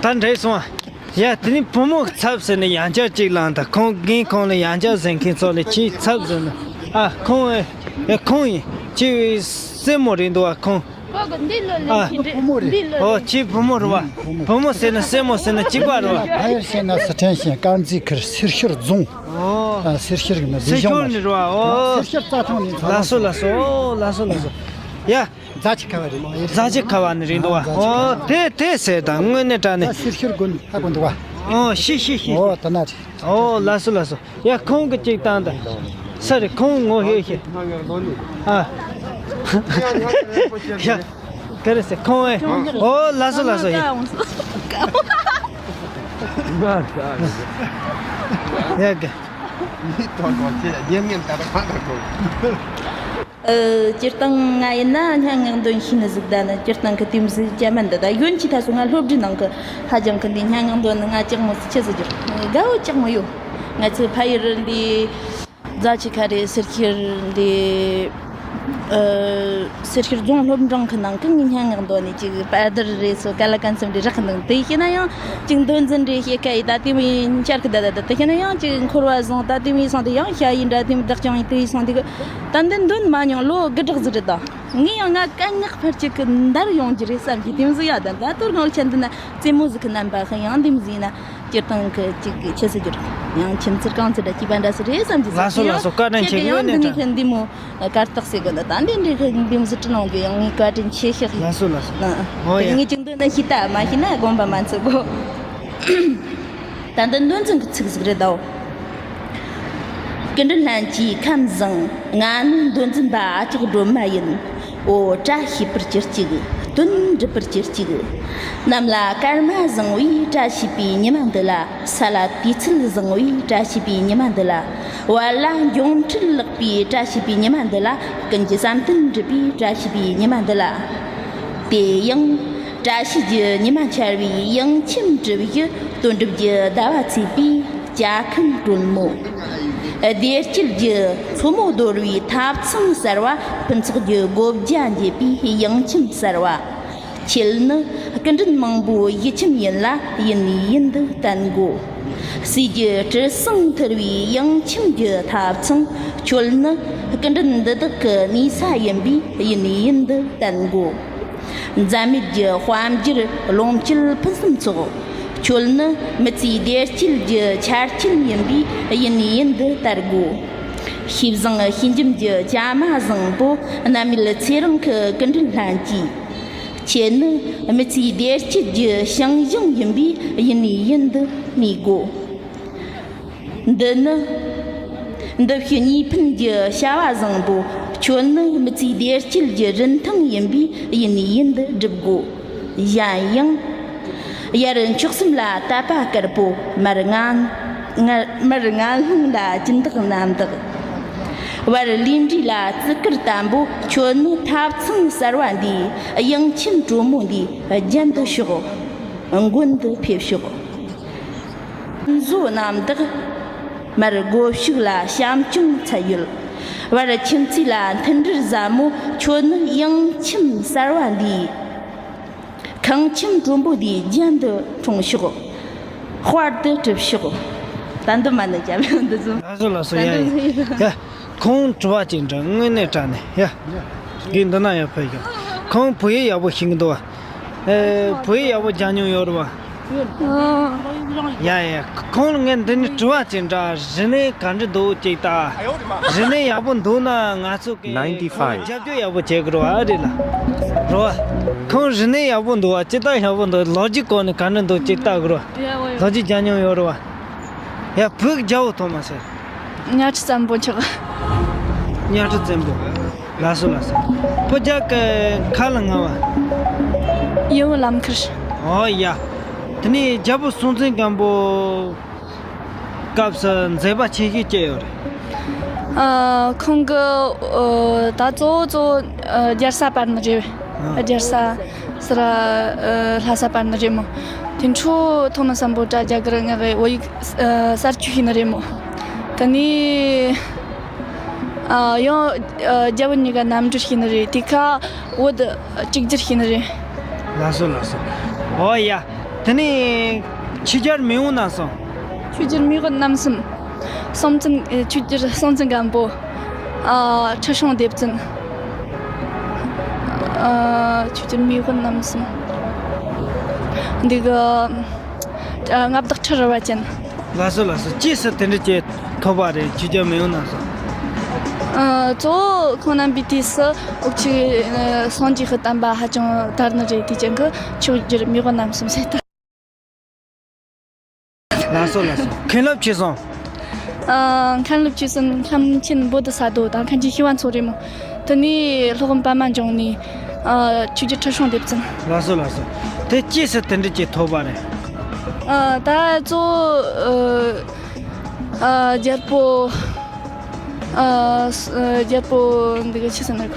ད་འགྲིག་སོང་ཨ། ཡ་དེ་ནི་བུ་མོ་ཚབ་ཟེར་ནས་ཡང་བསྐྱར་གཅིག་ལངས་དང་། ཁོང་རྒན་ཁོང་ལ་ཡང་བསྐྱར་ཟེར་མཁན་ཚོ་ལ་ཁྱེད་ཚབ་ཟེར་ན། ཨ་ཁོང་ཨེ་ཁོང་ཡིན། ཁྱེད་སྲས་མོ་རེད་འདུག་བ་ཁོང་། ཁོ་གི་འདི་ལོ་ཨ། ལེན་གྱི་འདི་ལོ་ཨོ་ལེན་ཁྱེད་བུ་མོ་རེད་བ། བུ་མོ་ཟེར་ན་སྲས་མོ་ཟེར་ན་གཅིག་པ་རེད་བ། ཕ་ཡུལ་ཟེར་ན་སི་ཁྲོན་ཤན་དཀར་མཛེས་ཁུལ་སེར་ཤུལ་རྫོང་། ཨོ། ཨ་སེར་ཤུལ་གི་ནི་སེར་ཤུལ་ནས་རེད་བ། ཨོ། སེར་ཤུལ་རྩྭ་ཐང་ནས། ལགས་སོ་ལགས་སོ། ཨོ་ལགས་སོ་ལགས་སོ། ཡ། རྫ་ཆུ་ཁ་བ་རེད་མ་ཡིན། རྫ་ཆུ་ཁ་བ་ནས་རེད་འདུག་བ། ཨོ་དེ་དེ་ཟེར་དང་དངོས་གནས་དྲང་གནས། ད་སེར་ཤུལ་དགོན་ཧ་གོ་འདུག་བ། ཨོ་ཤི་ཤི་ཤི། ཨོ་ད་ན་རེད། ཨོ་ལགས་སོ་ལགས་སོ། ཡ་ཁོང་གི་གཅིག་བཏང་དང་། ས་རེད་ཁོང་ངོ་ཤེས་ཤེས། ཨ། ཡ་ག་རེ་ཟེར་ཁོང་ཨེ། ཨོ་ལགས་སོ་ལགས་སོ་ཡ། ཡ་ག་ཨ། སྤྱིར་བཏང་ང་ཡིན་ན་སྙན་ངག་འདོན་ཤེས་ནི་ཟིག་ད་ནི་སྤྱིར་བཏང་གི་དེ་མོ་ཟིག་ཅན་མིན་འདི། ད་ཡོན་གྱི་ཐ་སོ་ང་སློབ་གྲྭའི་ནང་གི་ཧ་ཅང་གི་འདི་སྙན་ངག་འདོན་ནི་ང་ཅག་མོ་ཆི་ཟིག་རྒྱུ་དགའ་བོ་ཅག་མོ་ཡོད། ང་ཚོའི་ཕ་ཡུལ་འདི་རྫ་ཆུ་ཁ་རེད། སེར་ཤུལ་འདི་ཨ་སེར་ཤུལ་རྫོང་སློབ་འབྲིང་གི་ནང་གི་ངའི་སྙན་ངག་འདོན་ནི་ཅིག་པར་དར་རེད་སོ། ཀ་ལ་ཀན་སེམས་རེད་རག་གི་འདུག་དེ་བཤད་ན་ཡང་ཅིག་འདོན་རྫུན་རེད། བཤད་ཁ་ཡི་ད་དེ་མོ་ཡིན་འཆར་གི་ད་ད་ད་དེ་བཤད་ན་ཡང་ཅིག་འཁོར་བ་བཟང་། ད་དེ་མོ་ཡིན་སོང་དེ་ཡང་ཤ་ཡིན་འདྲ་དེ་མོ་བདག་ཀྱང་ཡིན་དེ་ཡིན་སོང་དེ་གི་ད་འདི་འདོན་མ་མྱོང་ལོ་དགུ་དྲུག་ཟིག་རེད་ད། ངས་ཡང་ང་སྐད་ངག་ཕར་ཅིག་གི་འདར་ཡོང་གི་རེད་བསམ་གི་དེ་མོ་ཟིག་ཡ། ད་ད་དོར་ངོ་ཆེན་འདི་ན་རྩེད་མོ་ཟིག་གི་རྣམ་པ་ཧ་ཡང་དེ་མོ་ཟིག་ཡིན་ན། སྤྱིར་བཏང་གི་གཅིག་གི་ཆི་ཟེར་རྒྱུ་རེད། ཡང་ཁྱིམ་ཚེས་རྐང་ཚེས་འདྲ་སྐྱིད་པ་འདྲ་ཟེར་རེད་བསམ་གྱི། ལགས་སོ་ལགས་སོ། བཀའ་དྲིན་ཆེ། ཡང་དངོས་གནས་དྲང་གནས། འདི་ནས་ཁྱོད་འདི་མོ་གར་སྟེགས་ཟེར་གི་འདི་ད་འདི་འདྲའི་གི་འདི་མོ་ཟིག་སྤྲད་གནང་རྒྱུ་ཡང་ངས་བཀའ་དྲིན་ཆེ་ཤག་ལགས་སོ་ལགས་སོ། ཨོ་ཡ། ངས་ཅིག་འདོན་ན་ཤེས་ད་མ་ཤེས་ན་དགོངས་པ་མ་ཚོམ་གོ། ད་འདི་འདོན་རྫུན་གི་ཚིག་ཟིག་རེད་དོ། སྐུ་མགྲོན་ལྷན་རྒྱས་ཁམས་བཟང་། ང་ནི་འདོན་རྫུན་པ་ཨ་ཅག་སྒྲོལ་མ་ཡིན། འོ་བཀྲ་ཤིས་པར་གྱུར་ཅིག་དོན་འགྲུབ་པར་གྱུར་ཅིག་གནམ་ལ་སྐར་མ་བཟང་བའི་བཀྲ་ཤིས་པའི་ཉི་མ་འདི་ལ། ས་ལ་དུས་ཚོད་བཟང་བའི་བཀྲ་ཤིས་པའི་ཉི་མ་འདི་ལ། བར་ལ་འབྱུང་འཕྲོད་ལེགས་པའི་བཀྲ་ཤིས་པའི་ཉི་མ་འདི་ལ། ཀུན་གྱི་བསམ་དོན་འགྲུབ་པའི་བཀྲ་ཤིས་པའི་ཉི་མ་འདི་ལ། དེ་ཡང་བཀྲ་ཤིས་ཀྱི་ཉི་མ་འཆར་བའི་ཡང་ཁྱིམ་གྲུ་བཞི། དོན་གྲུབ་ཀྱི་ཟླ་བ་ཚེས་པའི་ཇ་ཁང་དྲོན་མོ། བདེ་སྐྱིད་ཀྱི་མཚོ་མོ་རྡོལ་བའི་ཐབ་ཚང་གསར་བ། ཕུན་ཚོགས་ཀྱི་སྒོ་བརྒྱ་འབྱེད་པའི་ཡང་ཁྱིམ་གསར་བ། ཁྱེད་ནི་སྐུ་མགྲོན་མང་པོའི་ཡིད་ཁྱིམ་ཡིན་ལ་ཡིན་ནས་ཡིན་དུ་བསྟན་དགོ། སྲས་ཀྱི་དྲི་བསུང་ཐིལ་བའི་ཡང་ཁྱིམ་གྱི་ཐབ་ཚང་། ཁྱོད་ནི་སྐུ་མགྲོན་འདི་དག་གི་གནས་ས་ཡིན་པས་ཡིན་ནས་ཡིན་དུ་བསྟན་དགོ། འཛད་མེད་ཀྱི་དཔལ་འབྱོར་ལོངས་སྤྱོད་ཕུན་སུམ་ཚོགས། ཁྱོད་ནི་མི་ཚེའི་བདེ་སྐྱིད་ཀྱི་ཆ་རྐྱེན་ཡིན་པས་ཡིན་ནས་ཡིན་དུ་དར་དགོ། ཤེས་བཟང་ཤེས་འཇམ་གྱི་བྱ་མ་བཟང་པོ། རྣམ་མེད་ཚེ་རིང་གི་སྐུ་མགྲོན་ལྷན་རྒྱས། ཁྱེད་ནི་མི་ཚེའི་བདེ་སྐྱིད་ཀྱི་བྱང་གཞུང་ཡིན་པས་ཡིན་ནས་ཡིན་དུ་གནས་དགོ། འདི་ནི་འདི་ཕྱི་གཉིས་ཕན་གྱི་བྱ་བ་བཟང་པོ། ཁྱོད་ནི་མི་ཚེའི་བདེ་སྐྱིད་ཀྱི་རིན་ཐང་ཡིན་པས་ཡིན་ནས་ཡིན་དུ་སྒྲུབ་དགོ། གཞན་ཡང་། ཡར་མཆོག་གསུམ་ལ་དད་པ་དཀར་པོ། མར་ངན་མར་ངན་སློང་ལ་སྦྱིན་བདག་རྣམ་དག་བར་ལུས་འབྲས་ལ་བརྩི་བཀུར་བརྟན་པོ། ཁྱོད་ནི་ཐབ་ཚང་གསར་བ་འདིའི་གཡང་ཁྱིམ་དྲོན་མོ་འདིའི་རྒྱན་དུ་ཤོག་མགོན་དུ་ཕེབས་ཤོག་བཟོ་རྣམ་དག་མར་སྒོ་ཕྱུགས་ལ་བྱམས་སྐྱོང་ཚད་ཡོད། བར་ཁྱིམ་མཚེས་ལ་མཐུན་སྒྲིལ་ཟབ་མོ། ཁྱོད་ནི་གཡང་ཁྱིམ་གསར་བ་འདིའི། ཁང་ཁྱིམ་དྲོན་པོ་འདིའི་རྒྱན་དུ་འཁྲུངས་ཤོག་དཔལ་དུ་གྲུབ་ཤོག་ད་འདི་མ་ནི་ཅམ་ཡང་འདི་ཚོ། ལགས་སོ་ལགས་སོ། ད་ཡ་འདི་ཡ་ཡ། ཁོང་དྲི་བ་ཅིག་འདྲི། དངོས་གནས་དྲང་གནས་ཡ། འདི་འདི་ན་ཡ་ཕེབས་ཤོག་ཁོང་བོད་ཡིག་ཡག་པོ་ཤེས་ཀྱི་འདུག་བ། ཨེ། བོད་ཡིག་ཡག་པོ་སྦྱང་མྱོང་ཡོད་རེད་བ། ཨོ། ཡ་ཡ། ཁོང་ལ་ངས་འདི་ནས་དྲི་བ་ཅིག་འདྲ། རིག་གནས་ག་འདྲ་འདུག་ཅིག་ལྟ། རིག་གནས་ཡག་པོ་འདུག་ན་ང་ཚོ་གི་ཁོང་ལ་རྒྱབ་སྐྱོར་ཡག་པོ་བྱེད་དགོས་རེད་བ། རེད་ལ། རེད་བ། ཁོང་རིག་གནས་ཡག་པོ་འདུག་བ། ཅི་ལྟར་ཡག་པོ་འདུག་ལོ་རྒྱུས་སྐོར་ནས་ག་འདྲ་འདུག་ཅིག་ལྟ་དགོས་རེད་བ། ལོ་རྒྱུས་སྦྱང་མྱོང་ཡོད་རེད་བ། ཡ། བོད་ཀྱི་རྒྱལ་པོ་ཐོག་མ་ཟེར། གཉའ་ཁྲི་བཙན་པོ་མཆོག་གཉའ་ཁྲི་བཙན་པོ། ལགས་སོ་ལགས་སོ། བོད་རྒྱལ་གྱི་ཁ་ལ་ང་བ། ཡུམ་བླ་མཁར། ཨོ་ཡ། དེ་ནས་རྒྱལ་པོ་སྲོང་བཙན་སྒམ་པོ་སྐབས་སུ་མཛད་པ་ཆེ་ཤོས་ཅི་ཡོད་རེད། ཨ། ཁོང་གི་ཨ་ད་གཙོ་བོ་གཙོ་བོ་ཨ་རྒྱལ་ས་སྤར་ནི་རེད། ཨ། རྒྱལ་ས་ཟེར་ཨ་ལྷ་ས་སྤར་ནི་རེད་མོ། དེ་འཕྲོ་ཐོག་མ་སམ་བྷོ་ཊ་རྒྱ་གར་ང་གི་བོད་ཡིག་ཨ་གསར་བཅོས་ཤེས་ནི་རེད་མོ། དེ་ནས་ཨ་ཡང་ཨ་རྒྱལ་བོད་གཉིས་ཀ་མཉམ་འབྲེལ་ཤེས་ནི་རེད། དེ་ཁ་བོད་གཅིག་གྱུར་ཤེས་ནི་རེད། ལགས་སོ་ལགས་སོ། ཨོ་ཡ། དེ་ནས་ཆོས་རྒྱལ་མེས་དབོན་རྣམ་གསུམ། ཆོས་རྒྱལ་མེས་དབོན་རྣམ་གསུམ། སྲོང་བཙན། ཨེ། ཆོས་རྒྱལ་སྲོང་བཙན་སྒམ་པོ། ཨ། ཁྲི་སྲོང་ལྡེ་བཙན། ཨ། ཆོས་རྒྱལ་མེས་དབོན་རྣམ་གསུམ། འདི་གི། ཨ། མངའ་བདག་ཁྲི་རལ་པ་ཅན། ལགས་སོ་ལགས་སོ། ཅི་ཟེར་དེ་འདྲ་ཅིག་ཐོབ་པ་རེད། ཆོས་རྒྱལ་མེས་དབོན་རྣམ་གསུམ། ཨ། གཙོ་བོ་ཁོང་རྣམ་པའི་དུས་སུ་འུ་ཅག་གི་སངས་རྒྱས་ཀྱི་བསྟན་པ་ཧ་ཅང་དར་ནི་རེད། དེ་རྐྱེན་གྱིས་ཆོས་རྒྱལ་མེས་དབོན་རྣམ་གསུམ་ཟེར་ད། ལགས་སོ་ལགས་སོ། མཁན་སློབ་ཆོས་གསུམ། ཨ། མཁན་སློབ་ཆོས་གསུམ། མཁན་ཆེན་བོ་དྷི་ས་ཏྭ་དང་མཁན་ཆེན་ཤེས་རབ་མཚོ་རེད་མོ། དེ་ནས་སློབ་དཔོན་པདྨ་འབྱུང་གནས། ཨ། ཆོས་རྒྱལ་ཁྲི་སྲོང་ལྡེ་བཙན། ལགས་སོ་ལགས་སོ། དེ་ཅི་ཟེར་དེ་འདྲ་ཅིག་ཐོབ་པ་རེད། ཨ། ད་གཙོ་བོ་ཨ་རྒྱལ་པོ། ཨ། རྒྱལ་པོ་འདི་གི་ཆི་ཟེར་ན།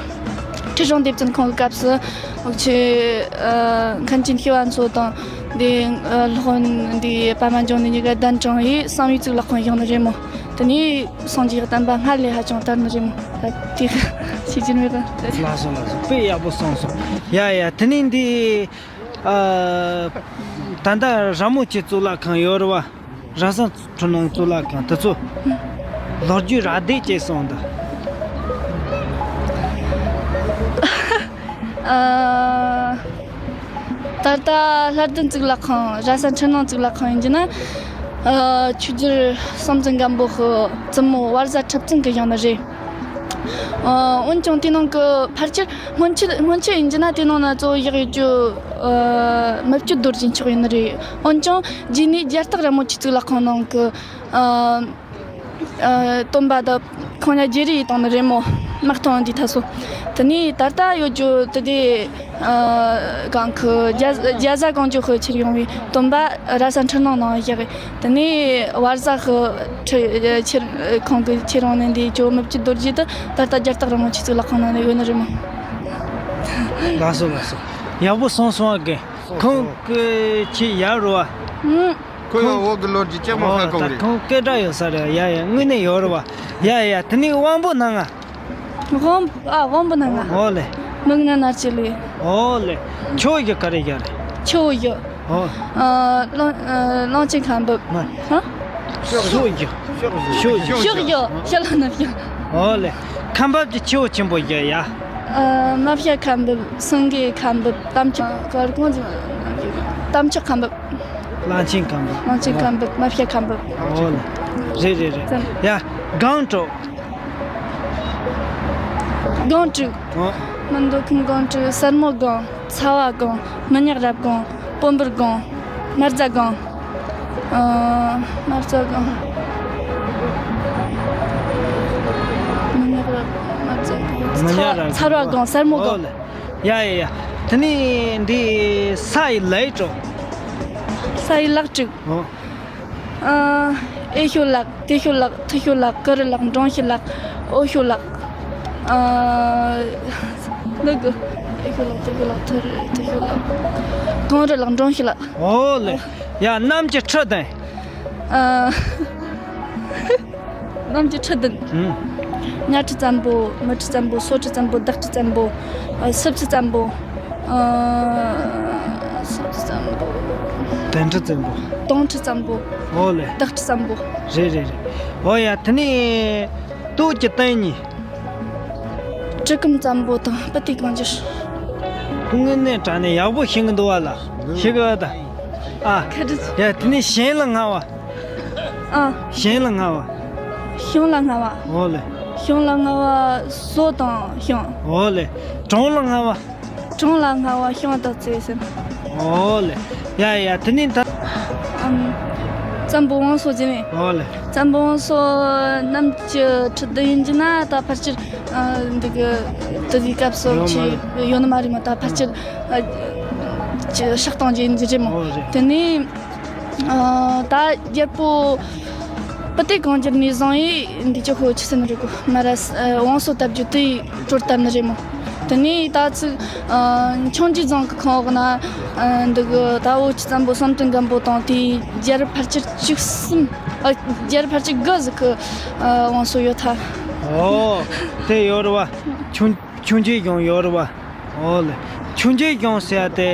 ཁྲི་སྲོང་ལྡེ་བཙན་ཁོང་གི་སྐབས་སུ་འུ་ཅག་ཨ་མཁན་ཆེན་ཤེས་རབ་མཚོ་དང་། འདི་ཨ་སློབ་དཔོན་འདི་པདྨ་འབྱུང་གནས་གཉིས་ཀ་གདན་དྲངས་ཡིས་བསམ་ཡས་གཙུག་ལག་ཁང་བཞེངས་ནི་རེད་མོ། དེ་ནས་སངས་རྒྱས་ཀྱི་བསྟན་པ་སྔར་ལས་ཧ་ཅང་དར་ནི་རེད་མོ། ད་དེ་ཤེས་ཀྱི་མེད་པ། ལགས་སོ་ལགས་སོ། དཔེ་ཡག་པོ་གསུངས་སོང་། ཡ་ཡ། དེ་ནས་འདི་ཨ་ད་ལྟ་ར་མོ་ཆེ་གཙུག་ལག་ཁང་ཡོད་རེད་བ། ར་ས་འཕྲུལ་སྣང་གཙུག་ལག་ཁང་དེ་ཚོ་ལོ་རྒྱུས་རགས་བསྡུས་ཅིག་གསུངས་དང་། ཨ། ད་ལྟ་ལྷ་ལྡན་གཙུག་ལག་ཁང་། ར་ས་འཕྲུལ་སྣང་གཙུག་ལག་ཁང་ཡིན་རྒྱུ་ན། ཨ། ཆོས་རྒྱལ་སྲོང་བཙན་སྒམ་པོ་གི་བཙུན་མོ་བར་ཟ་ཁྲི་བཙན་གྱིས་བཞེངས་ནི་རེད། ཨ། འོན་ཀྱང་དེ་ནང་གི་ཕལ་ཆེར་སྔོན་ཆད་སྔོན་ཆད་ཡིན་རྒྱུ་ན་དེ་ནང་ན་གཙོ་བོ་བཞག་ཡོད་རྒྱུ། ཨ། མི་བསྐྱོད་རྡོ་རྗེ་མཆོག་ཡིན་ནི་རེད། འོན་ཀྱང་རྗེས་ནས་རྒྱ་སྟག་ར་མོ་ཆེ་གཙུག་ལག་ཁང་ནང་གི། ཨ། ཨ། སྟོན་པ་དང་ཁོང་ཉ་རྗེ་རེ་ཡི་བཏང་ནི་རེད་མོ། དམག་ཐོང་འདི་ཐ་སོ། དེ་ནས་ད་ལྟ་ཡོད་རྒྱུ་དེ་དེ། ཨ། གང་གི་རྒྱ་རྒྱ་བཟའ་གང་ཅོ་ཁོ་ཁྱེར་ཡོང་བའི་སྟོན་པ་ར་ས་འཕྲུལ་སྣང་ནང་བཞག་གི། དེ་ནས་བར་ཟ་ཁོ་ཁྲི་ཁྱེར་ཁོང་གི་ཁྱེར་ཡོང་ནི་འདི་ཅོ་མི་བཅུ་རྡོ་རྗེ་དེ་ད་ལྟ་རྒྱ་སྟག་ར་མོ་ཆེ་གཙུག་ལག་ཁང་ནང་ནས་ཡོད་ནི་རེད་མོ། ལགས་སོ་ལགས་སོ། ཡག་པོ་གསུངས་སོང་བ་གི། ཁོང་གི་ཆེས་ཡག་རུ་བ། ཁོ་ཡང་བོད་ཀྱི་ལོ་རྒྱུས་ཅང་མ་ཧ་གོ་གི་རེད། ཁོང་སྐད་གྲགས་ཡོད་ས་རེད། ཡ་ཡ། དངོས་གནས་ཡོད་རེད་བ། ཡ་ཡ། དེ་ནས་དབང་པོ་སྣ་ལྔ། དབང་། ཨ། དབང་པོ་སྣ་ལྔ། ཨོ་ལེ། མིག་སྣ་རྣ་ལྕེ་ལུས། ཨོ་ལེ། ཆུ་བོ་བཞི་ག་རེ་བཞག་རེད། ཆུ་བོ་བཞི། ཨོ། ཨ། གླང་ཨ་གླང་ཆེན་ཁ་འབབ། མ། ཧ། ཆུ་བོ་བཞི། ཆུ་བོ་བཞི། ཆུ་བཞི། ཆུ་ལ་ན་བཞི། ཨོ་ལེ། ཁ་འབབ་ཀྱི་ཆུ་བོ་ཆེན་པོ་བཞི་ཡ། ཨ། མ་ཕྱ་ཁ་འབབ། སེང་གེ་ཁ་འབབ། གཏམ་ཆོག་གར་གོང་། གཏམ་ཆོག་ཁ་འབབ། གླང་ཆེན་ཁ་འབབ། གླང་ཆེན་ཁ་འབབ། མ་ཕྱ་ཁ་འབབ། ཨོ་ལེ། རེད་རེད་རེད། ཙམ། ཡ། སྒང་དྲུག། སྒང་དྲུག། ཨོ། མི་འདོད་ཁམས་སྒང་དྲུག། སེར་མོ་སྒང་། ཚ་བ་སྒང་། མི་ཉག་རབ་སྒང་། སྤོམ་བུར་སྒང་། དམར་རྫ་སྒང་། ཨ། དམར་རྫ་སྒང་། མི་ཉག་རབ། དམར་རྫ་སྒང་། མི་ཉག་རབ། ཚ་བ་སྒང་། སེར་མོ་སྒང་། ཨོ་ལེ། ཡ་ཡ་ཡ། དེ་ནས་འདི་ས་ཡི་ལ་ཡི་དྲུག། ས་ཡི་ལ་དྲུག། ཨོ། ཨ། ཨེ་ཤོད་ལ། ཏེ་ཤོད་ལ། ཐི་ཤོད་ལ། ཀི་རི་ལ། འབྲོང་ཤི་ལ། འོ་ཤོད་ལ། ཨ། ལུ་གུ། ཨེ་ཤོད་ལ། ཏེ་ཤོད་ལ། ཐི་རི། ཐི་ཤོད་ལ། གངས་རི་ལ། འབྲོང་ཤི་ལ། ཨོ་ལེ། ཡ། གནམ་གྱི་ཁྲི་བདུན། ཨ། གནམ་གྱི་ཁྲི་བདུན། ཨུམ། གཉའ་ཁྲི་བཙན་པོ། མི་ཁྲི་བཙན་པོ། སོ་ཁྲི་བཙན་པོ། བདག་ཁྲི་བཙན་པོ། ཨ། སྲིབ་ཁྲི་བཙན་པོ། ཨ། སྲིབ་ཁྲི་བཙན་པོ། བདུན་ཁྲི་བཙན་པོ། སྟོང་ཁྲི་བཙན་པོ། ཨོ་ལེ། བདག་ཁྲི་བཙན་པོ། རེད་རེད་རེད། ཨོ་ཡ། དེ་ནས་སྟོད་ཀྱི་སྟེང་གཉིས། གྲི་གུམ་བཙན་པོ་དང་སྤུ་ཏི་གང་འགྱུར། དངོས་གནས་དྲང་གནས་ཡག་པོ་ཤེས་ཀྱི་འདུག་བ་ལ། ཤེས་ཀྱི་ཡོད་ད། ཨ། ཁ་བྲིས། ཡ། དེ་ནས་གཞན་ལ་སྔ་བ། ཨ། གཞན་ལ་སྔ་བ། ཞང་ལ་སྔ་བ། འོ་ལེ། ཞང་ལ་སྔ་བ་སོ་དང་ཞང་། འོ་ལེ། གྲོང་ལ་སྔ་བ། གྲོང་ལ་སྔ་བ་ཞང་དང་རྩེ་ཟེར། འོ་ལེ། ཡ་ཡ། དེ་ནས་ད། ཨམ། བཙན་པོ་བང་སོ་ཟེར་ནས། འོ་ལེ། བཙན་པོ་བང་སོ་གནམ་གྱི་ཁྲི་བདུན་ཡིན་གྱི་ན་ད་ཕལ་ཆེར། ཨ། འདི་གི་དེ་དུས་སྐབས་སུ་ཡོད་མ་ཆེ་རེད། ཡོད་ནི་མ་རེད་མོ། ད་ཕལ་ཆེར། ཨ། ཅི་ཤག་སྟོང་ཅིག་ཡིན་གྱི་རེད་མོ། འོ་རེད། དེ་ནས། ཨ། ད་རྒྱལ་པོ་པུ་ཏི་གང་གྱུར་ནས་བཟུང་ཡིས་འདི་ཅི་ཁོ་ཆི་ཟེར་ནི་རེད་གོ། མ་ར་ས་བང་སོ་བཏབ་རྒྱུ་དེ་གྲོལ་བཏབ་ནི་རེད་མོ། དེ་ནས་ད་ཚིག་ཨ། འཆང་རྒྱུ་རྫོང་གི་ཁང་འོག་ན། ཨ། འདི་གི་ད་བོད་ཀྱི་བཙན་པོ་བསམ་གཏན་སྒམ་པོ་དང་དེའི་རྒྱལ་རབས་ཕལ་ཆེར་བཅུ་གསུམ། ཨ། རྒྱལ་རབས་ཕལ་ཆེར་དགུ་ཟིག་གི། ཨ། བང་སོ་ཡོད་ཐལ། ཨོ། དེ་ཡོད་རེད་བ། ཆུང་ཆུང་ཆེ་ཞང་ཡོད་རེད་བ། ཨོ་ལེ། ཆུང་ཆེ་ཞང་ཟེར་ཡ་དེ།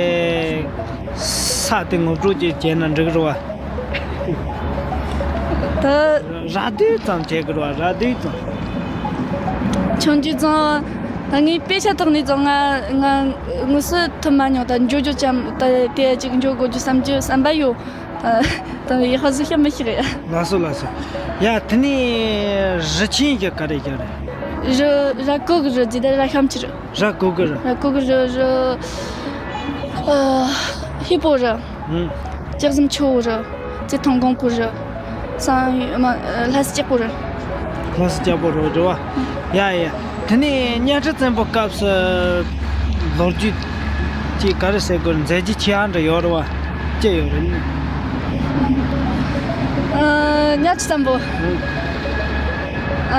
ས་དེ་ངོ་སྤྲོད་ཅིག་བྱས་ན་འགྲིག་རེད་བ། ད། ར་སྡུད་ཙམ་བྱེད་དགོས་རེད་བ། ར་སྡུད་ཙམ། ཆུང་ཆེ་ཙང་། ད་ངས་དཔེ་ཆ་ཐོག་ནས་ཙང་ང་ང་དངོས་སུ་ཐུག་མ་མྱོང་། ད་འགྱོ་རྒྱུ་ཙམ་ད་དེ་ཅིག་འགྱོ་དགོས་རྒྱུ་བསམ་རྒྱུ་བསམ་པ་ཡོད། ཨ། ད་ཡག་པོ་ཟིག་ཤེས་མི་ཤེས་ཡ། ལགས་སོ་ལགས་སོ། ཡ། དེ་ནས་རི་ཆེན་གྱི་ག་རེ་ག་རེ། རི་ར་ཀོ་གི་རི་ཟེར་ད་ར་ཤམ་ཆི་རི། ར་ཀོ་གི་རི། ར་ཀོ་གི་རི་རི། ཨ། ཧི་པོ་རི། ཨུམ། ལྕགས་ཟམ་ཆུ་བོ་རི། རྩེ་ཐང་གོང་པོ་རི། སང་ཡོ་མ་ལྷ་ས་སྐྱ་པོ་རི། ལྷ་ས་སྐྱ་པོ་རི་རེད་བ། ཡ་ཡ། དེ་ནས་གཉའ་ཁྲི་བཙན་པོ་སྐབས་སུ་ལོ་རྒྱུས་ཀྱི་ག་རེ་ཟེར་དགོས། མཛད་རྗེས་ཆེ་བ་འདྲ་ཡོད་རེད་བ། ཅི་ཡོད་རེད། ཨ། གཉའ་ཁྲི་བཙན་པོ། ཨུམ།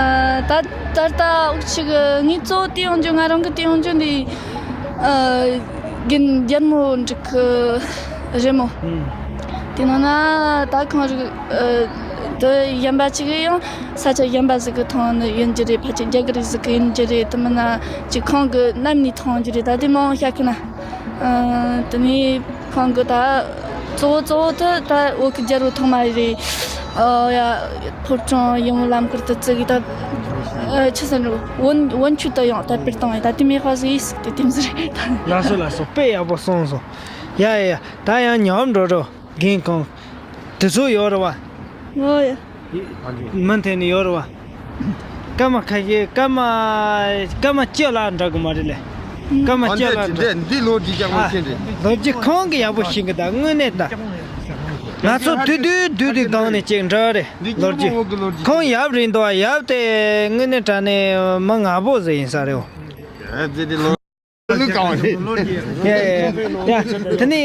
ཨ། ད་ད་ལྟ་འུ་ཅག་གི་ངས་གཙོ་བོ་བལྟས་ཡོང་རྒྱུ། ང་རང་གི་བལྟས་ཡོང་རྒྱུ་འདི། ཨ། རྒན་རྒྱལ་མོ་འབྲུག་གི་རེད་མོ། ཨུམ། དེ་ནང་ན་ད་ཁོང་རིག་ཨ། དེ་གཞན་པ་ཅིག་ཡང་ས་ཆ་གཞན་པ་ཟིག་གི་ཐོག་ནས་ཡིན་རྒྱུ་རེད། ཕལ་ཆེར་རྒྱ་གར་ཟིག་གི་ཡིན་རྒྱུ་རེད། དེ་མིན་ན་ཅིག་ཁོང་གི་རྣམ་ནས་ཐོན་རྒྱུ་རེད། ད་དེ་མང་བཤད་གི་ན། ཨ། དེ་ནས་ཁོང་གི་ད་གཙོ་བོ་གཙོ་བོ་དེ་ད་བོད་ཀྱི་རྒྱལ་པོ་ཐོག་མ་རེད། ཨ། ཡ། ཕོ་བྲང་ཡིད་འོང་ལམ་ཁར་དུ་བརྩི་གི་ད། ཨ། ཆི་ཟེར་འགྲོ། བོན་བོན་ཆོས་དུ་ཡང་དར་སྤེལ་བཏང་བའི་ད་དེ་མེད་པ་ཟིག་ཡིན་ཟིག་དེ་དེ་མོ་ཟིག་རེད་ད། ལགས་སོ་ལགས་སོ། དཔེ་ཡག་པོ་གསུངས་སོང་། ཡ་ཡ་ཡ། ད་ཡང་ཉམས་འགྲོ་རོགས། རྒན་ཁོང་། དེ་ཚོ་ཡོད་རེད་བ། ཨོ་ཡ། མུ་མཐུད་ནས་ཡོད་རེད་བ། སྐར་མ་ཁ་ཤས། སྐར་མ། སྐར་མ་བཅུ་ལ་འདྲ་གི་མ་རེད་ལེ། སྐར་མ་བཅུ་ལ་འདྲ། འདི་ལོ་རྒྱུས་ཀྱང་ངོ་ཤེས་རེད། ལོ་རྒྱུས་ཁོང་གི་ཡག་པོ་ཤེས་གི། ད་དངོས་གནས་ད། ང་ཚོ་དུས་དུས་དུས་དུས་སྒང་ནས་ཅིག་འདྲ་རེད། འདི་ལོ་རྒྱུས། ཁོང་ཡབ་རེད་འདུག་བ། ཡབ་དེ་དངོས་གནས་དྲང་གནས་མི་ངན་པོ་ཟིག་ཡིན་ས་རེད། ཡ་ཡ་ཡ། དེ་ནས་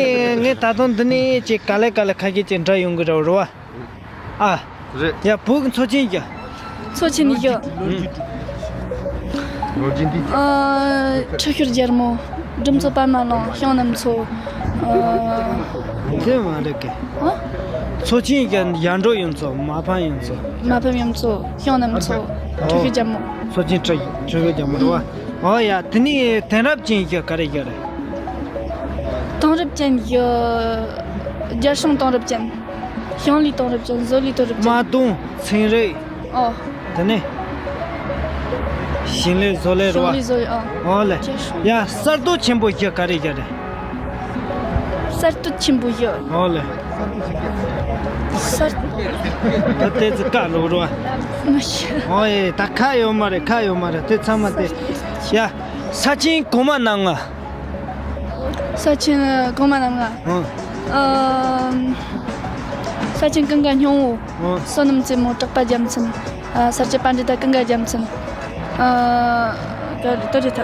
ངས་ད་དུང་འདི་ནས་ཅིག་ག་ལེ་ག་ལེ་ཁ་ཤས་ཅིག་འདྲ་ཡོང་གི་རེད་བ། ཨ། རེད། ཡ། བོད་ཀྱི་མཚོ་ཆེན་གྱི། མཚོ་ཆེན་གྱི། ཨ། ཁྲི་ཤོར་རྒྱལ་མོ། སྒྲུབ་མཚོ་པདྨ་གླིང་། ཞང་རྣམ་མཚོ། ཨ། དེ་མ་རེད་གི། ཨ། མཚོ་ཆེན་གྱི་ཡར་འབྲོག་ཡུལ་མཚོ། མ་ཕམ་ཡུལ་མཚོ། མ་ཕམ་ཡུལ་མཚོ། ཞང་རྣམ་མཚོ། ཨོ། ཁྲི་ཤོར་རྒྱལ་མོ། མཚོ་ཆེན་ཁྲི་ཁྲི་ཤོར་རྒྱལ་མོ་རེད་བ། ཨོ་ཡ། དེ་ནས་དེང་རབས་ཅན་གྱི་ག་རེ་ག་རེ། དེང་རབས་ཅན་གྱི་རྒྱལ་སྲུང་དེང་རབས་ཅན། ཞིང་ལས་དེང་རབས་ཅན། བཟོ་ལས་དེང་རབས་ཅན། དམག་དོན། ཚན་རིག། ཨོ། དེ་ནས་ཞིང་ལས་བཟོ་ལས་རེད་བ། ཞིང་ལས་བཟོ་ལས། ཨོ། ཨོ་ལེ། རྒྱལ་སྲུང་། ཡ། གསར་གཏོད་ཆེན་པོ་བཞི་ག་རེ་ག་རེ། གསར་གཏོད་ཆེན་པོ་བཞི། ཨོ་ལེ། གསར། ད་ལྟའི་ཚེ་བཀའ་ལོག་རོ། མ་ཤེས། ཨོ་ཡེ། ད་ཁ་ཡོད་མ་རེད། ཁ་ཡོད་མ་རེད། དེ་ཚང་མ་དེ། ཡ། ས་ཆེན་གོང་མ་རྣམ་ལྔ། ས་ཆེན་གོང་མ་རྣམ་ལྔ། ཨང་། ཨམ། ས་ཆེན་ཀུན་དགའ་སྙིང་པོ། ཨང་། བསོད་ནམས་རྩེ་མོ། གྲགས་པ་རྒྱལ་མཚན། ཨ། ས་སྐྱ་པཎྜི་ཏ་ཀུན་དགའ་རྒྱལ་མཚན། ཨ། ད་ད་རེད་ད།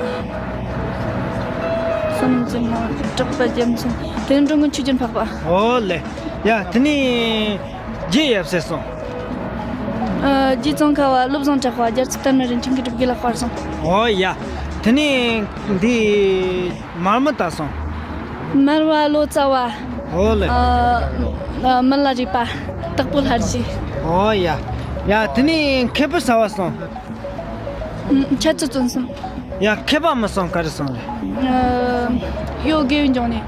བསོད་ནམས་རྩེ་མོ། གྲགས་པ་རྒྱལ་མཚན། དེ་ནས་འགྲོ་མགོན་ཆོས་རྒྱན་འཕགས་པ། ཨོ་ལེ། ཡ། དེ་ནས་རྗེ་ཡབ་སྲས་སོང་། ཨ། རྗེ་ཙོང་ཁ་པ། བློ་བཟང་གྲགས་པ། རྒྱལ་ཚབ་སྟོད་སྨད་རིན་ཆེན་གྱི་སྒྲུབ་དགེ་ལ་དཔར་སོང་། ཨོ་ཡ། དེ་ནས་འདི་མར་མི་ད་སོང་། མར་པ་ལོ་ཙཱ་བ། ཨོ་ལེ། ཨ། ཨ། མི་ལ་རས་པ། དྭགས་པོ་ལྷ་རྗེ། ཨོ་ཡ། ཡ། དེ་ནས་མཁས་པ་ཟླ་བ་སོང་། ཨ། འཆད་རྩོད་རྩོམ་སོང་། ཡ། མཁས་པ་མི་སོང་། ག་རེ་སོང་རེད། ཨ། གཡོ་དགེ་བའི་འབྱུང་གནས།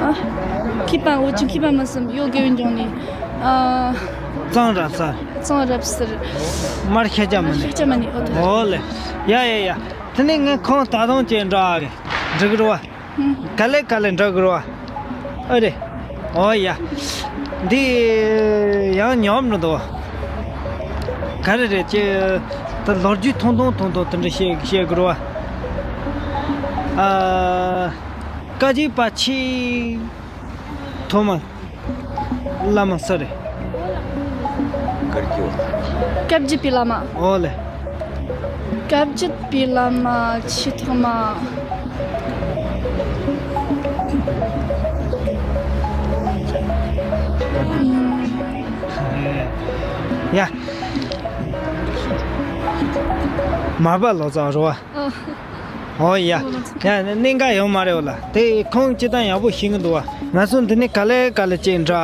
ཨ། མཁས་པ་འུ་ཅག་མཁས་པ་མི་སོང་། གཡོ་དགེ་བའི་འབྱུང་གནས། ཨ། གཙང་རབ་གསལ། གཙང་རབ་གསལ། མར་ཤཱཀྱ་མུ་ནེ། ཤཱཀྱ་མུ་ནེ། ཨོ་ད། ཨོ་ལེ། ཡ་ཡ་ཡ། དེ་ནས་ངས་ཁོང་ད་དུང་ཅིག་འདྲི་གི་རེད། འདྲི་གི་རེད་བ། ཨ། ག་ལེ་ག་ལེ་འདྲི་གི་རེད་བ། ཨ་རེད། ཨོ་ཡ། འདི་ཡང་ཉོབ་འགྲོ་འདུག་ག་རེ་རེད་ཅེ། ད་ལོ་རྒྱུས་ཐུང་ཐུང་ཐུང་ཐུང་དེ་འདྲ་བཤད་བཤད་དགོས་རེད་བ། ཨ། བཀའ་བརྒྱུད་པ་ཆེས་ཐོག་མ། བླ་མ་སུ་རེད། བཀའ་བརྒྱུད་པའི་བླ་མ། ཨོ་ལེ། བཀའ་བརྒྱུད་པའི་བླ་མ་ཆེས་ཐོག་མ། ཡ། མར་པ་ལོ་ཙཱ་རེད་བ། ཨ། ཨོ་ཡ། ཡ་གནད་འགག་ཡོད་མ་རེད་བ་ལ། དེ་ཁོང་སྤྱིར་བཏང་ཡག་པོ་ཤེས་ཀྱི་འདུག་བ། ང་ཚོ་འདི་ནས་ག་ལེ་ག་ལེ་ཅིག་འདྲ།